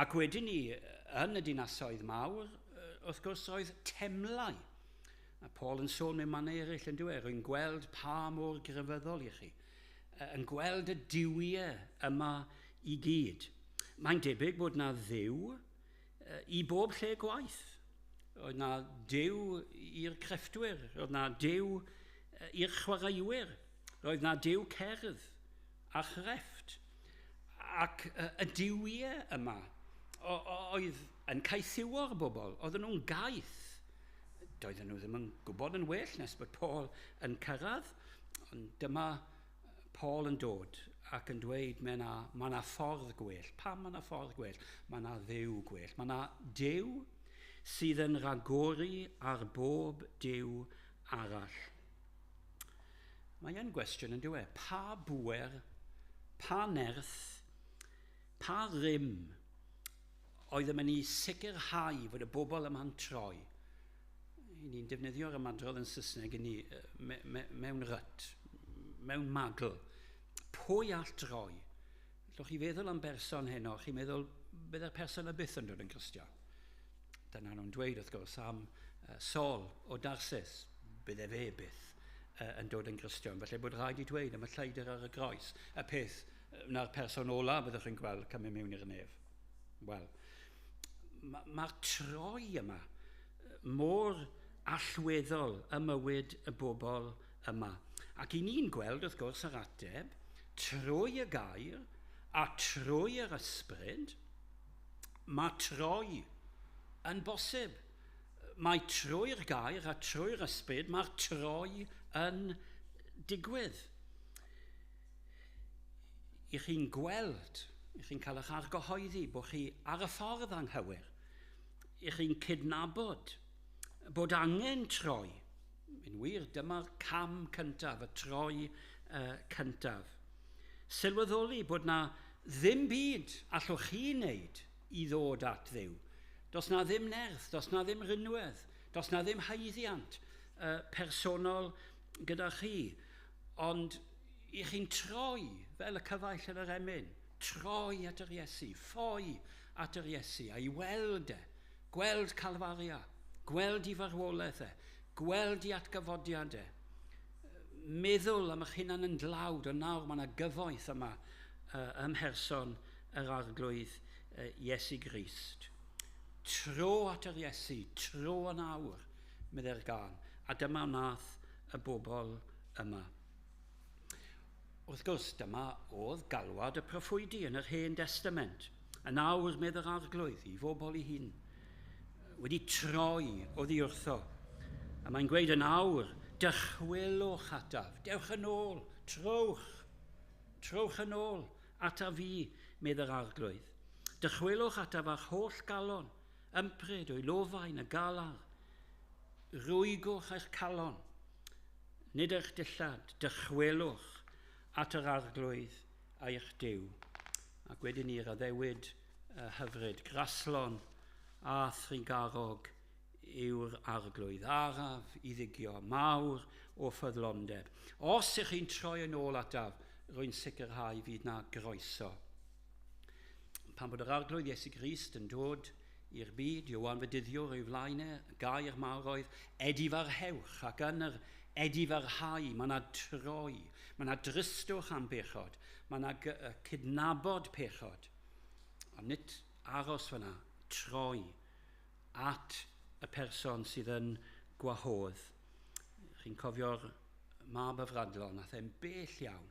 Ac wedyn ni, yn y dinasoedd mawr, wrth gwrs roedd temlau. A Paul yn sôn mewn mannau eraill yn dweud, rwy'n gweld pa mor grefyddol i chi, yn gweld y duwiau yma i gyd. Mae'n debyg bod na dduw i bob lle gwaith. Roedd na duw i'r crefftwyr, roedd na duw i'r chwaraewyr, roedd na duw cerdd a chrefft. Ac y duwiau yma oedd yn caethiwo'r bobl, oedden nhw'n gaeth. Doedden nhw ddim yn gwybod yn well nes bod Paul yn cyrraedd, ond dyma Paul yn dod ac yn dweud mae yna ffordd gwell. Pam mae yna ffordd gwell? Mae yna dduw gwell. Mae yna Duw sydd yn rhagori ar bob Duw arall. Mae yn gwestiwn yn dweud, pa bŵer, pa nerth, pa rym oedd yn mynd i sicrhau fod y bobl yma'n troi? I ni'n defnyddio'r ymadrodd yn Saesneg i ni mewn ryt, mewn magl. Pwy all droi? Allwch chi feddwl am berson heno, chi'n meddwl bydde'r person y byth yn dod yn Cristion. Dyna nhw'n dweud wrth gwrs am Saul o Darsus, bydde fe byth yn dod yn Gristion. Felly bod rhaid i dweud am y lleidr ar y groes, y peth na'r person ola byddwch chi'n gweld cymryd mewn i'r nef. Wel, mae'r troi yma mor allweddol ym mywyd y bobl yma. Ac i ni'n gweld, wrth gwrs, yr ateb, trwy y gair a trwy yr ysbryd, mae troi yn bosib. Mae trwy'r gair a trwy'r ysbryd, mae'r troi yn digwydd. I chi'n gweld, i chi'n cael eich argyhoeddi bod chi ar y ffordd anghywir. I chi'n cydnabod bod angen troi. Yn wir, dyma'r cam cyntaf, y troi cyntaf. Sylweddoli bod na ddim byd allwch chi wneud i ddod at Dduw. Does na ddim nerth, does na ddim rinwedd, does na ddim haeddiant personol gyda chi. Ond i chi'n troi fel y cyfaill yn yr emyn, troi at yr Iesu, ffoi at yr Iesu, a'i weld e, gweld Calfaria, gweld i farwolaeth e, gweld i atgyfodiad e. Meddwl am eich hunan yn dlawd, ond nawr mae yna gyfoeth yma ym mherson yr Arglwydd Iesu Grist. Tro at yr Iesu, tro yn awr, meddai'r gân. A dyma wnaeth y bobl yma. Wrth gwrs, dyma oedd galwad y proffwydi yn yr Hen Destament. Yn awr, medd yr Arglwydd, i fobl ei hun, wedi troi oddi wrtho. A mae'n gweud yn awr, dychwelwch ataf, dewch yn ôl, trowch, trowch yn ôl ataf fi, medd yr Arglwydd. Dychwelwch ataf â'ch holl galon, ympryd o'i lofain a galar. Rwygwch eich calon, nid eich dillad, dychwelwch at yr Arglwydd a'ch Duw. Ac wedyn ni'r addewid hyfryd, graslon a thrugarog yw'r Arglwydd, araf i ddigio, mawr o ffyddlondeb. Os ych chi'n troi yn ôl ataf, rwy'n sicrhau fydd na groeso. Pan bod yr Arglwydd Iesu Grist yn dod i'r byd, Ioan Fedyddiwr o'i flaen e, gair mawr oedd edifarhewch, ac yn yr edifarhau mae yna troi, mae yna dristwch am bechod, mae yna cydnabod pechod. Ond nid aros fyna, troi at y person sydd yn gwahodd. Chi'n cofio'r mab y Fradlon, nath e'n bell iawn.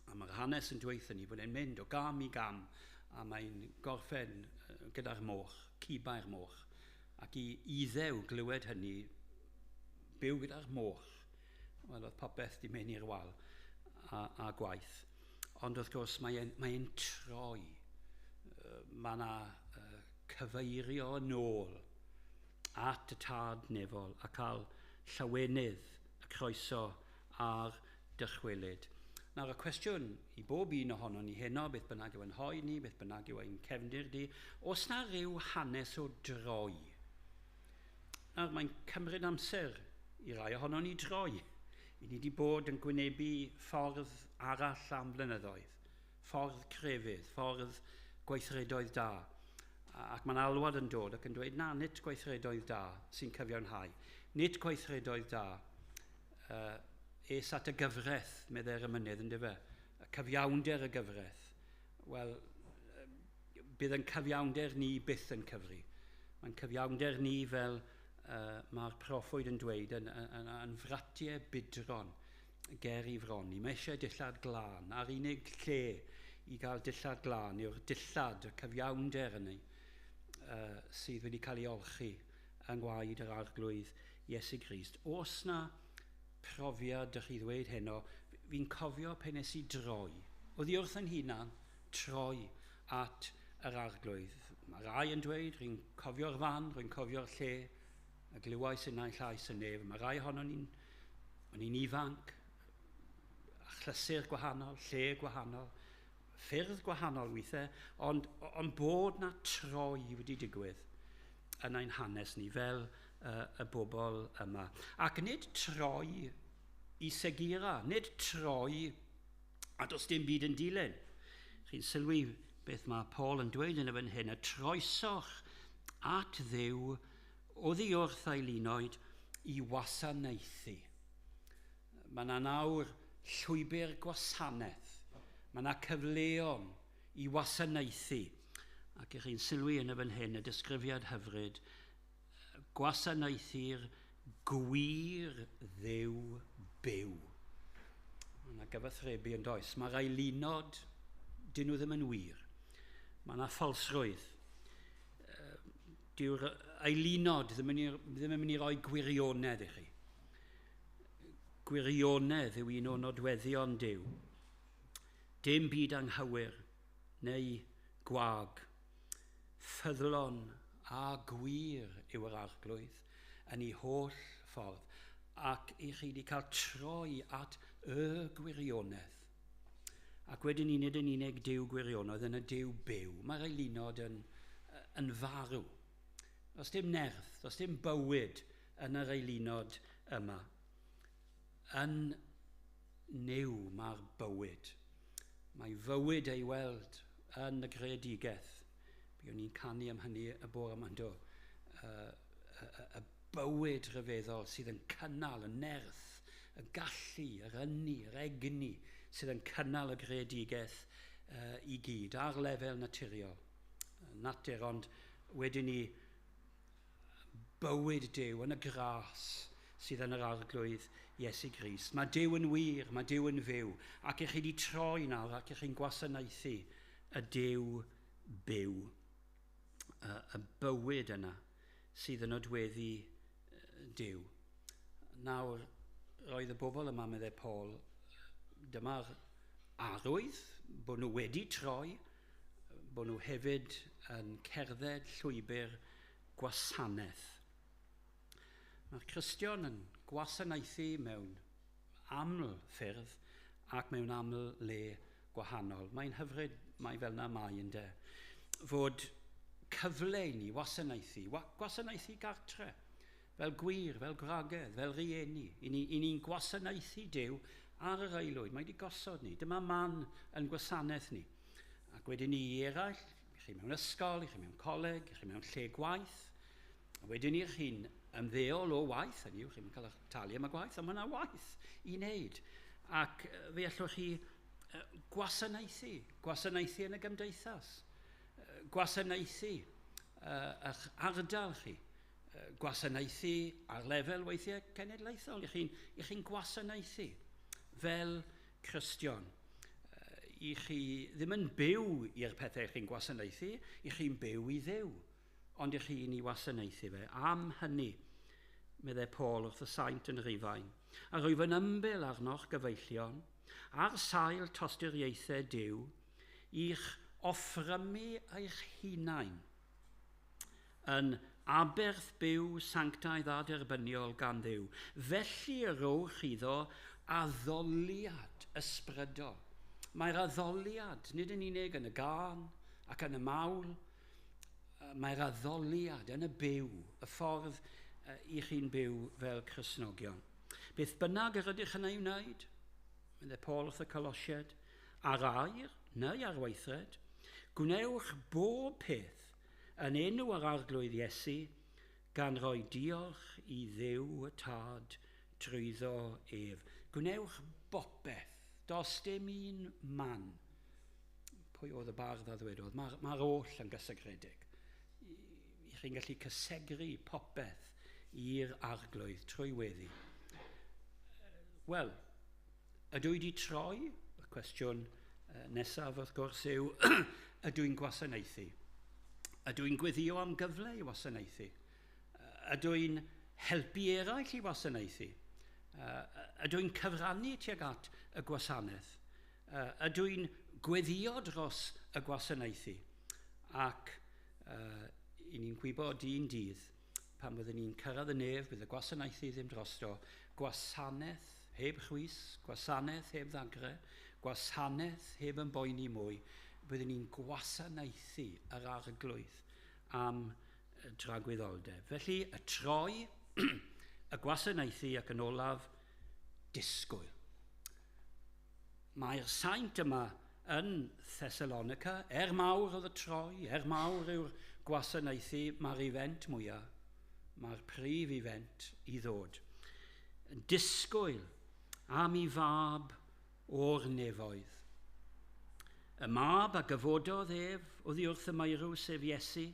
A mae'r hanes yn dweud ni bod e'n mynd o gam i gam, a mae'n gorffen gyda'r moch, cibau'r moch. Ac i Iddew glywed hynny, byw gyda'r moch. Wel, oedd popeth di mynd i'r wal a gwaith. Ond wrth gwrs, mae troi. Mae yna cyfeirio yn ôl at y tad nefol a cael llawenydd y croeso a'r dychwelyd. Nawr, y cwestiwn i bob un ohono ni heno, beth bynnag yw ein hoed ni, beth bynnag yw ein cefndir di, oes na ryw hanes o droi? Nawr, mae'n cymryd amser i rai ohono ni droi. I ni wedi bod yn gwynebu ffordd arall am blynyddoedd, ffordd crefydd, ffordd gweithredoedd da. Ac mae'n alwad yn dod ac yn dweud, na, nid gweithredoedd da sy'n cyfiawnhau. Nid gweithredoedd da. Es at y gyfraith, meddai'r emynydd, yndyfe? Y cyfiawnder y gyfraith. Wel, bydd yn cyfiawnder ni byth yn cyfri. Mae'n cyfiawnder ni fel mae'r proffwyd yn dweud yn fratiau budron ger i fron. Mae eisiau dillad glân, a'r unig lle i gael dillad glân yw'r dillad, y cyfiawnder yna, sydd wedi cael ei olchi yng ngwaed yr Arglwydd Iesu Grist. Oes na profiad dych chi ddweud heno, fi'n cofio pe nes i droi. Oddi wrth yn hunan, troi at yr Arglwydd. Mae rai yn dweud, rwy'n cofio'r fan, rwy'n cofio'r lle, a glywais innau llais y nef. Mae rai ohono ni'n ifanc, achlysur gwahanol, lle gwahanol, ffyrdd gwahanol weithiau, ond bod na troi wedi digwydd yn ein hanes ni fel y bobl yma. Ac nid troi i segira, nid troi a does dim byd yn dilyn. Chi'n sylwi beth mae Paul yn dweud yn y fan hyn, y troesoch at Dduw oddi wrth eilinoed i wasanaethu. Mae yna nawr llwybr gwasanaeth. Mae yna cyfleon i wasanaethu. Ac ych chi'n sylwi yn y fan hyn, y disgrifiad hyfryd, gwasanaethu'r gwir Dduw byw. gyfathrebu yn does. Mae'r aelunod, dyn nhw ddim yn wir. Mae yna ffolsrwydd. Dyw'r aelunod ddim yn mynd i roi gwirionedd i chi. Gwirionedd yw un o nodweddion Duw. Dim byd anghywir neu gwag. Ffyddlon a gwir yw yr Arglwydd yn ei holl ffordd, ac i chi wedi cael troi at y gwirionedd. Ac wedyn ni nid yn unig Duw gwirionedd, yn y Duw byw. Mae'r aelunod yn farw. Does dim nerth, does dim bywyd yn yr aelunod yma. Yn Nuw mae'r bywyd. Mae fywyd ei weld yn y greadigaeth. Buon ni'n canu am hynny y bore yma, do. Y bywyd rhyfeddol sydd yn cynnal y nerth, y gallu, yr ynni, yr egni sydd yn cynnal y greadigaeth i gyd ar lefel naturiol. Natur, ond wedyn ni bywyd Duw yn y gras sydd yn yr Arglwydd Iesu Grist. Mae Duw yn wir, mae Duw yn fyw, ac ych chi wedi troi nawr ac ych chi'n gwasanaethu y Duw byw, y bywyd yna sydd yn nodweddu Duw. Nawr, roedd y bobl yma, meddai Paul, dyma'r arwydd bod nhw wedi troi, bod nhw hefyd yn cerdded llwybr gwasanaeth. Mae'r Cristion yn gwasanaethu mewn aml ffyrdd ac mewn aml le gwahanol. Mae'n hyfryd, mae fel na mae ynde, fod cyfle i ni wasanaethu, gwasanaethu gartre, fel gwir, fel gwragedd, fel rieni. I ni'n gwasanaethu Duw ar yr aelwyd. Mae wedi gosod ni. Dyma man yn gwasanaeth ni. Ac wedyn ni eraill, i chi mewn ysgol, i chi mewn coleg, i chi mewn lle gwaith. A wedyn ni chi'n ymddeol o waith, hynny yw, chi'n cael eich talu am y gwaith, ond mae yna waith i wneud. Ac fe allwch chi gwasanaethu yn y gymdeithas, gwasanaethu eich ardal chi, gwasanaethu ar lefel weithiau cenedlaethol. I chi'n gwasanaethu fel Cristion. I chi ddim yn byw i'r pethau chi'n gwasanaethu, i chi'n byw i Dduw, ond i chi'n ei wasanaethu fe. Am hynny, meddai Paul wrth y saint yn Rhufain, a rwyf yn ymbil arnoch gyfeillion, ar sail tosturiaethau Duw, i'ch offrymu eich hunain yn aberth byw sanctaidd a derbyniol gan Dduw. Felly y rowch iddo addoliad ysbrydol. Mae'r addoliad, nid yn unig yn y gân ac yn y mawl, mae'r addoliad yn y byw, y ffordd i chi'n byw fel Cristnogion. Beth bynnag yr ydych yn ei wneud, meddai Paul wrth y Colosiaid, ar air neu ar weithred, gwnewch bob peth yn enw yr Arglwydd Iesu, gan roi diolch i Dduw y Tad trwyddo ef. Gwnewch bopeth, does dim un man. Pwy oedd y bardd a ddwedodd? Mae'r oll yn gysegredig. I chi'n gallu cysegru popeth i'r Arglwydd trwy weddi. Wel, ydw i wedi troi? Y cwestiwn nesaf wrth gwrs yw, ydw i'n gwasanaethu? Ydw i'n gweddio am gyfle i wasanaethu? Ydw i'n helpu eraill i wasanaethu? Ydw i'n cyfrannu tuag at y gwasanaeth? Ydw i'n gweddio dros y gwasanaethu? Ac i ni'n gwybod un dydd, pan byddwn ni'n cyrraedd y nef, bydd y gwasanaethu ddim drosto, gwasanaeth heb chwys, gwasanaeth heb ddagre, gwasanaeth heb ymboeni mwy, byddwn ni'n gwasanaethu yr Arglwydd am dragwyddoldeb. Felly, y troi, y gwasanaethu ac yn olaf, disgwyl. Mae'r saint yma yn Thessalonica, mawr oedd y troi, mawr yw'r gwasanaethu, mae'r event mwyaf, mae'r prif event i ddod. Disgwyl am ei fab o'r nefoedd. Y mab a gyfododd ef oddi wrth y meirw, sef Iesu,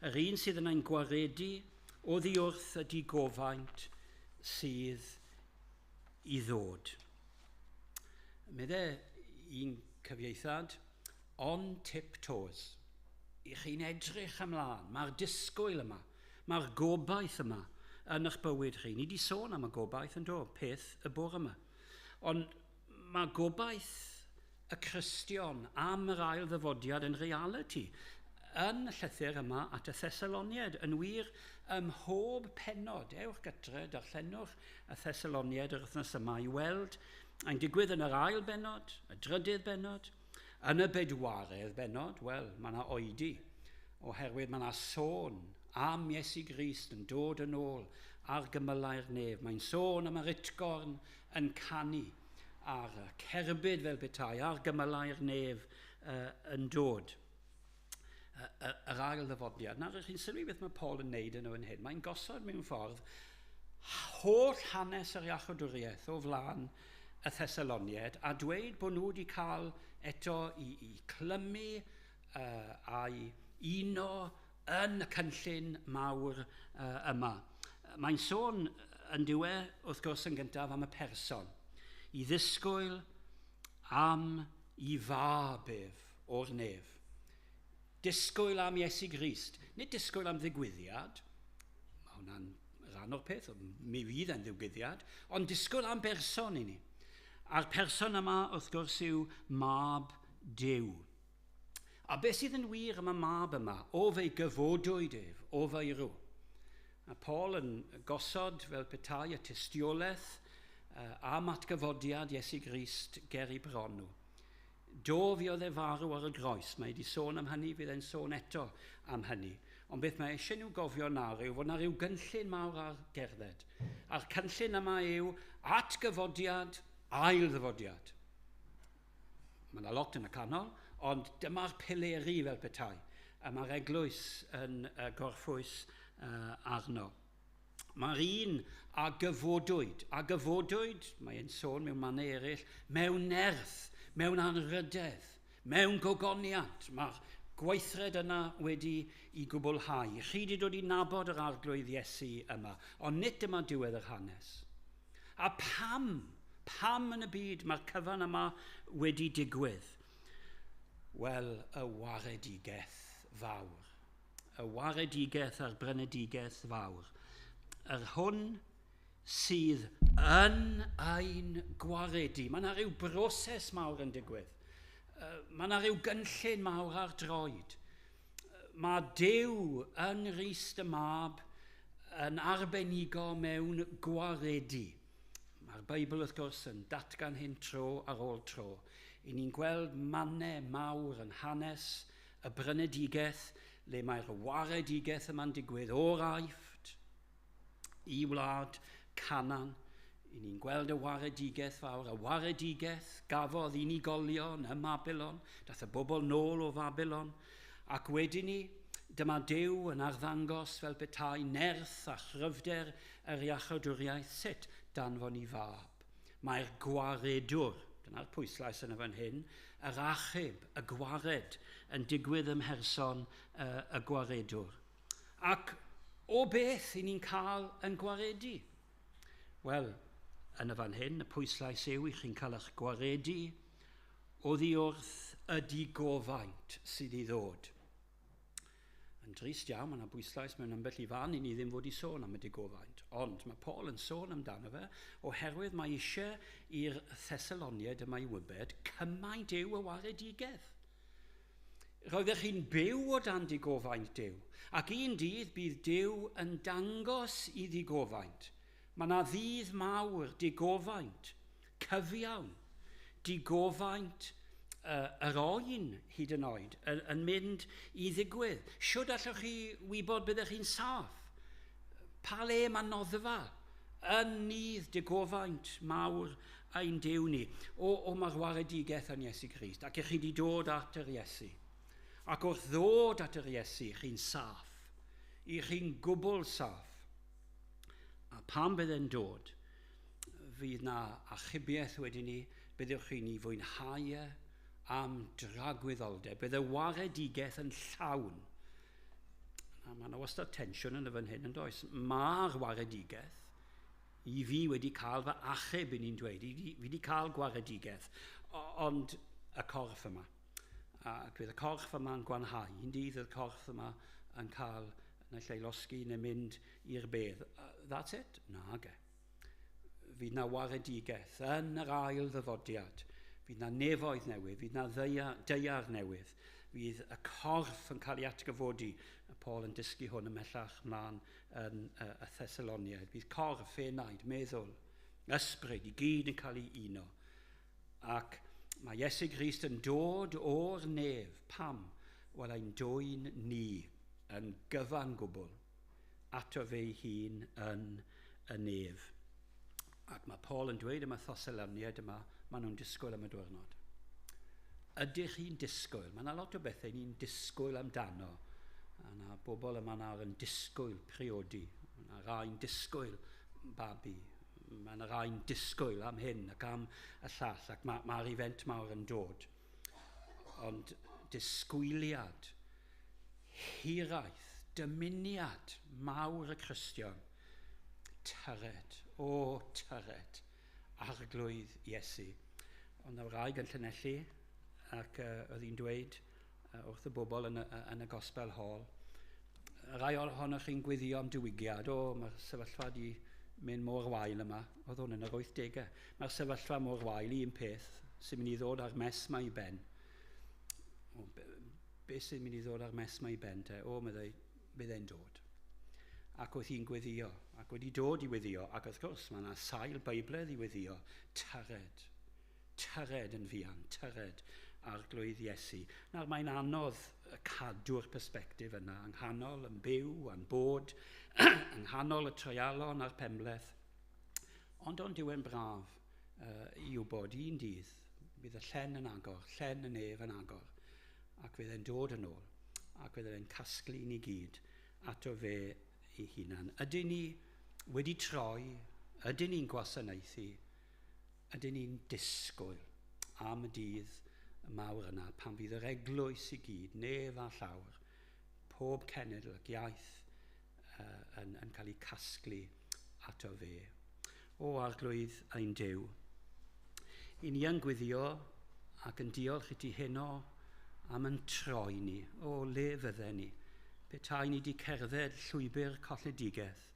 yr un sydd yn ein gwaredu oddi wrth y digofaint sydd i ddod. Medde un cyfieithad, on tiptoes. I chi'n edrych ymlaen, mae'r disgwyl yma, mae'r gobaith yma yn eich bywyd chi. Ni wedi sôn am y gobaith yn do, peth y bore yma. Ond mae gobaith y Cristion am yr ail ddyfodiad yn reality yn y llythyr yma at y Thessaloniaid. Yn wir, ym mhob pennod, ewch gytre, darllenwch y Thessaloniaid yr wythnos yma i weld yn digwydd yn yr ail bennod, y drydydd bennod, yn y bedwaredd bennod, wel, mae yna oedi, oherwydd mae yna sôn am Iesu Grist yn dod yn ôl ar gymylau'r nef. Mae'n sôn am yr utgorn yn canu ar y cerbyd fel petai, ar gymylau'r nef yn dod. Yr ail ddyfodiad. Nawr, chi'n sylwi beth mae Paul yn neud yn fan hyn. Mae'n gosod mewn ffordd holl hanes yr iachawdwriaeth o flaen y Thessaloniaid a dweud bod nhw wedi cael eto i clymu a'i uno yn y cynllun mawr yma. Mae'n sôn yn diwedd, wrth gwrs, yn gyntaf am y person. I ddisgwyl am i fab ef o'r nef. Disgwyl am Iesu Grist. Nid disgwyl am ddigwyddiad. Mae hwnna'n rhan o'r peth, mi fydd e'n ddigwyddiad, ond disgwyl am berson i ni. A'r person yma, wrth gwrs, yw mab Duw. A beth sydd yn wir am y mab yma? O fe'i gyfodwyd ef, o feirw. A Paul yn gosod fel petai y tystiolaeth am atgyfodiad Iesu Grist ger ei bron nhw. Do fi oedd e farw ar y groes. Mae wedi sôn am hynny, fydd e'n sôn eto am hynny. Ond beth mae eisiau nhw gofio nawr yw fod yna rhyw gynllun mawr ar gerdded. A'r cynllun yma yw atgyfodiad, ail ddyfodiad. Mae yna lot yn y canol, ond dyma'r pileri fel petai. A mae'r eglwys yn gorffwys arno. Mae'r un a gyfodwyd, mae'n sôn mewn mannau eraill, mewn nerth, mewn anrhydedd, mewn gogoniant. Mae'r gweithred yna wedi i gwblhau. Chi wedi dod i nabod yr Arglwydd Iesu yma, ond nid dyma diwedd yr hanes. A pam yn y byd mae'r cyfan yma wedi digwydd? Wel, y waredigaeth fawr. Y waredigaeth a'r brynedigaeth fawr. Yr hwn sydd yn ein gwaredu. Mae yna rhyw broses mawr yn digwydd. Mae yna rhyw gynllun mawr ar droed. Mae Duw yng Nghrist y Mab yn arbenigo mewn gwaredu. Mae'r Beibl, wrth gwrs, yn datgan hyn tro ar ôl tro. I ni'n gweld mannau mawr yn hanes y brynedigaeth, le mae'r waredigaeth yma'n digwydd o'r Aifft i wlad Canaan. I ni'n gweld y waredigaeth fawr, y waredigaeth gafodd unigolion ym Mabilon, dath y bobl nôl o Fabilon, ac wedyn ni, dyma Duw yn arddangos fel petai nerth a chryfder yr iachawdwriaeth sut danfon i fab. Mae'r gwaredwr, dyna'r pwyslais yn y fan hyn, yr achub, y gwared, yn digwydd ym mherson y gwaredwr. Ac o beth i ni'n cael yn gwaredu? Wel, yn y fan hyn, y pwyslais yw i chi'n cael eich gwaredu oddi wrth y digofaint sydd i ddod. Yn drist iawn, mae yna bwyslais mewn ambell i fan i ni ddim fod i sôn am y digofaint. Ond mae Paul yn sôn amdano fe oherwydd mae eisiau i'r Thessaloniaid yma i wybed cymaint yw y waredigaeth. Roeddech chi'n byw o dan digofaint Duw, ac un dydd bydd Duw yn dangos i ddigofaint. Mae yna ddydd mawr digofaint, cyfiawn, digofaint yr oen hyd yn oed yn mynd i ddigwydd. Shwd allwch chi wybod byddech chi'n saff? Pa le mae noddfa yn nydd digofaint mawr ein Duw ni? O mae'r waredigaeth yn Iesu Grist, ac ych chi wedi dod at yr Iesu. Ac wrth ddod at yr Iesu, chi'n saff. I chi'n gwbl saff. A pan bydd e'n dod, fydd na achubiaeth wedyn ni, byddwch chi'n ei fwynhau e am dragwyddoldeb. Bydd y waredigaeth yn llawn. A mae yna wastad tensiwn yn y fan hyn yn does. Mae'r waredigaeth, I fi wedi cael fy achub, i ni'n dweud. I fi wedi cael gwaredigaeth. Ond y corff yma. Ac fydd y corff yma'n gwanhau. Un dydd y corff yma yn cael naill ai losgi neu mynd i'r bedd. That's it? Nage. Fydd na waredigaeth yn yr ail ddyfodiad. Fydd na nefoedd newydd, fydd na daear newydd. Fydd y corff yn cael ei atgyfodi. Mae Paul yn dysgu hwn ymhellach mlaen yn y Thessaloniaid. Fydd corff, enaid, meddwl, ysbryd i gyd yn cael ei uno. Ac mae Iesu Grist yn dod o'r nef. Pam? Wel, ein dwyn ni yn gyfan gwbl ato fe ei hun yn y nef. Ac mae Paul yn dweud yma Thessaloniaid yma, maen nhw'n disgwyl am y diwrnod. Ydych chi'n disgwyl? Mae yna lot o bethau ni'n disgwyl amdano. Mae yna bobl yma nawr yn disgwyl priodi. Mae yna rai'n disgwyl babi. Mae yna rai'n disgwyl am hyn ac am y llall. Ac mae'r event mawr yn dod. Ond disgwyliad, hiraeth, dymuniad mawr y Cristion, tyred, o tyred, Arglwydd Iesu. Ond y wraig yn Llanelli, ac oedd hi'n dweud wrth y bobl yn y Gospel Hall, rai ohonoch chi'n gweddio am diwygiad, o, mae'r sefyllfa di mynd mor wael yma, oedd hwn yn yr 80au, mae'r sefyllfa mor wael, un peth sy'n mynd i ddod ar mes ma i ben. O, be sy'n mynd i ddod ar mes ma i ben te? O, meddai, bydd e'n dod. Ac oedd hi'n gweddio, ac wedi dod i weddio, ac wrth gwrs mae yna sail Beiblaidd i weddio, tyred, tyred yn fuan, tyred Arglwydd Iesu. Nawr mae'n anodd cadw'r persbectif yna yng nghanol, yn byw, yn bod, yng nghanol y treialon a'r penbleth. Ond ond yw e'n braf i wybod un dydd, bydd y llen yn agor, llen y nef yn agor, ac fydd e'n dod yn ôl, ac fydd e'n casglu ni gyd ato fe ei hunan. Ydyn ni wedi troi, ydyn ni'n gwasanaethu, ydyn ni'n disgwyl am y dydd mawr yna pan fydd yr eglwys i gyd, nef a llawr, pob cenedl ac iaith yn cael ei casglu ato fe. O Arglwydd ein Duw, i ni yn gweddio ac yn diolch i ti heno am yn troi ni, o le fydden ni, petai ni wedi cerdded llwybr colledigaeth,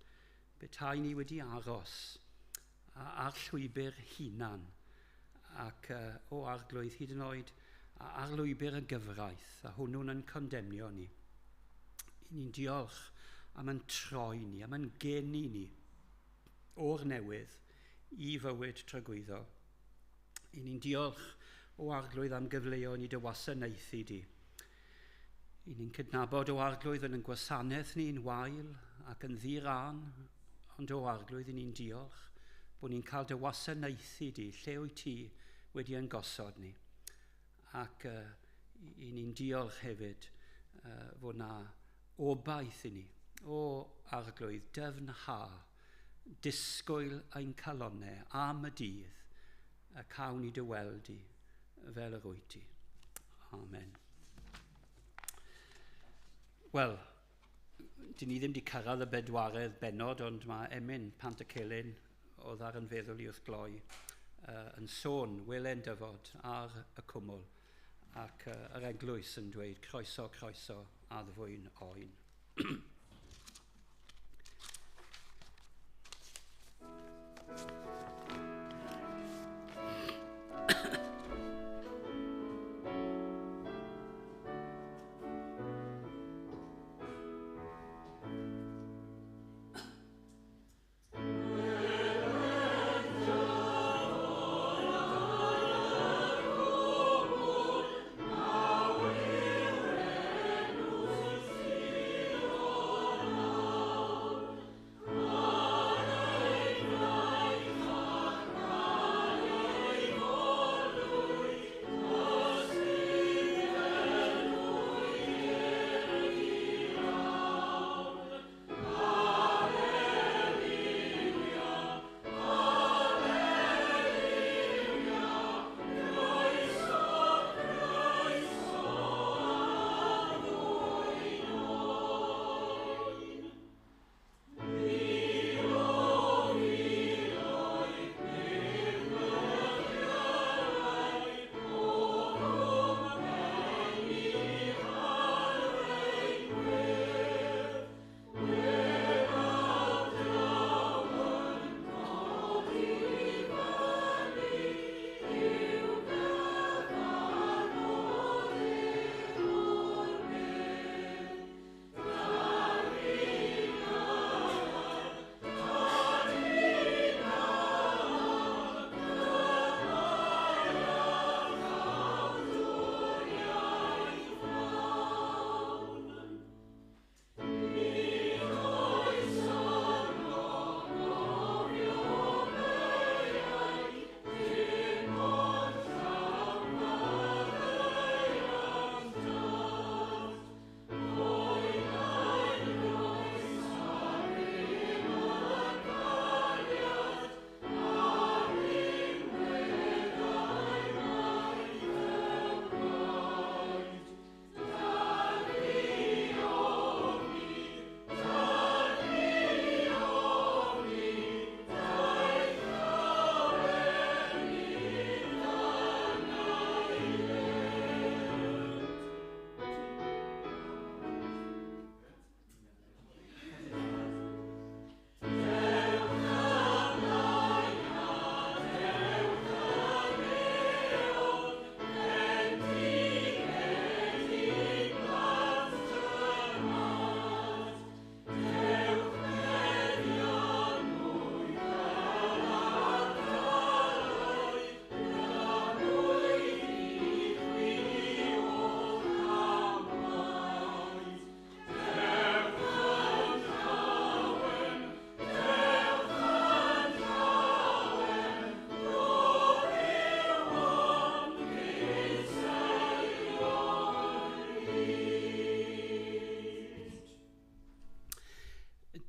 petai ni wedi aros ar llwybr hunan, ac o Arglwydd hyd yn oed ar lwybr y gyfraith, a hwnnw'n yn condemnio ni. I ni'n diolch am yn troi ni, am yn geni ni o'r newydd i fywyd tragwyddol. I ni'n diolch o Arglwydd am gyfleoedd ni dy wasanaethu di. I ni'n cydnabod o Arglwydd yn gwasanaeth ni'n wael ac yn ddi-ran, ond o Arglwydd i ni'n diolch bod ni'n cael dy wasanaethu di, lle wyt ti wedi yn gosod ni. Ac i ni'n diolch hefyd fod na obaith i ni, o Arglwydd, dyfnha, disgwyl ein calonnau am y dydd, y cawn i dy weld di fel yr wyt ti. Amen. Wel, dyn ni ddim wedi cyrraedd y bedwaredd bennod, ond mae emyn Pantycelyn oedd ar yn feddwl i wrth gloi yn sôn welen dyfod ar y cwmwl ac yr eglwys yn dweud croeso, croeso, addfwyn oen.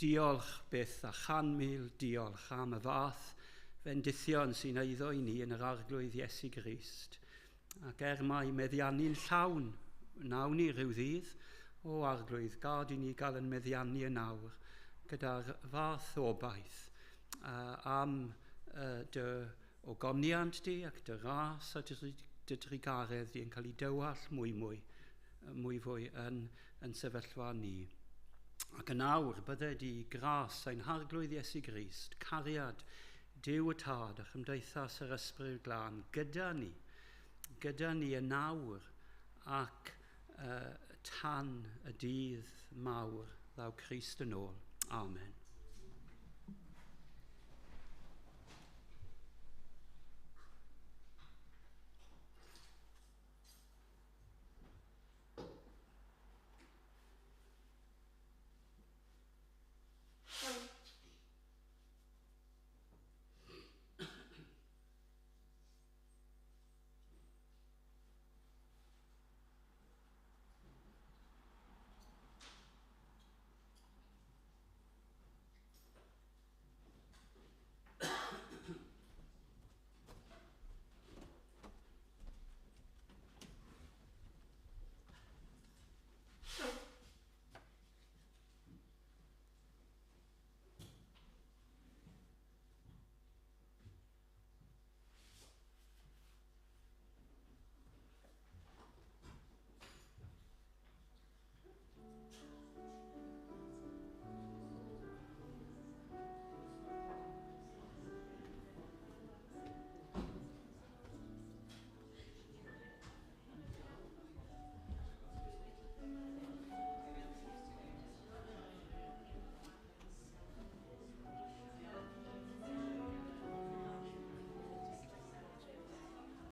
Diolch byth a 100,000 diolch am y fath fendithion sy'n eiddo i ni yn yr Arglwydd Iesu Grist. Ac er mai meddiannu'n llawn wnawn ni rhyw ddydd, o Arglwydd, gad i ni gael yn meddiannu yn awr gyda'r fath obaith am dy ogoniant di ac dy ras a dy drugaredd di yn cael ei dywall mwy fwy yn sefyllfa ni. Ac yn awr bydde di gras ein Harglwydd Iesu Grist, cariad Duw y Tad a chymdeithas yr Ysbryd Glân gyda ni yn awr ac tan y dydd mawr ddaw Crist yn ôl. Amen.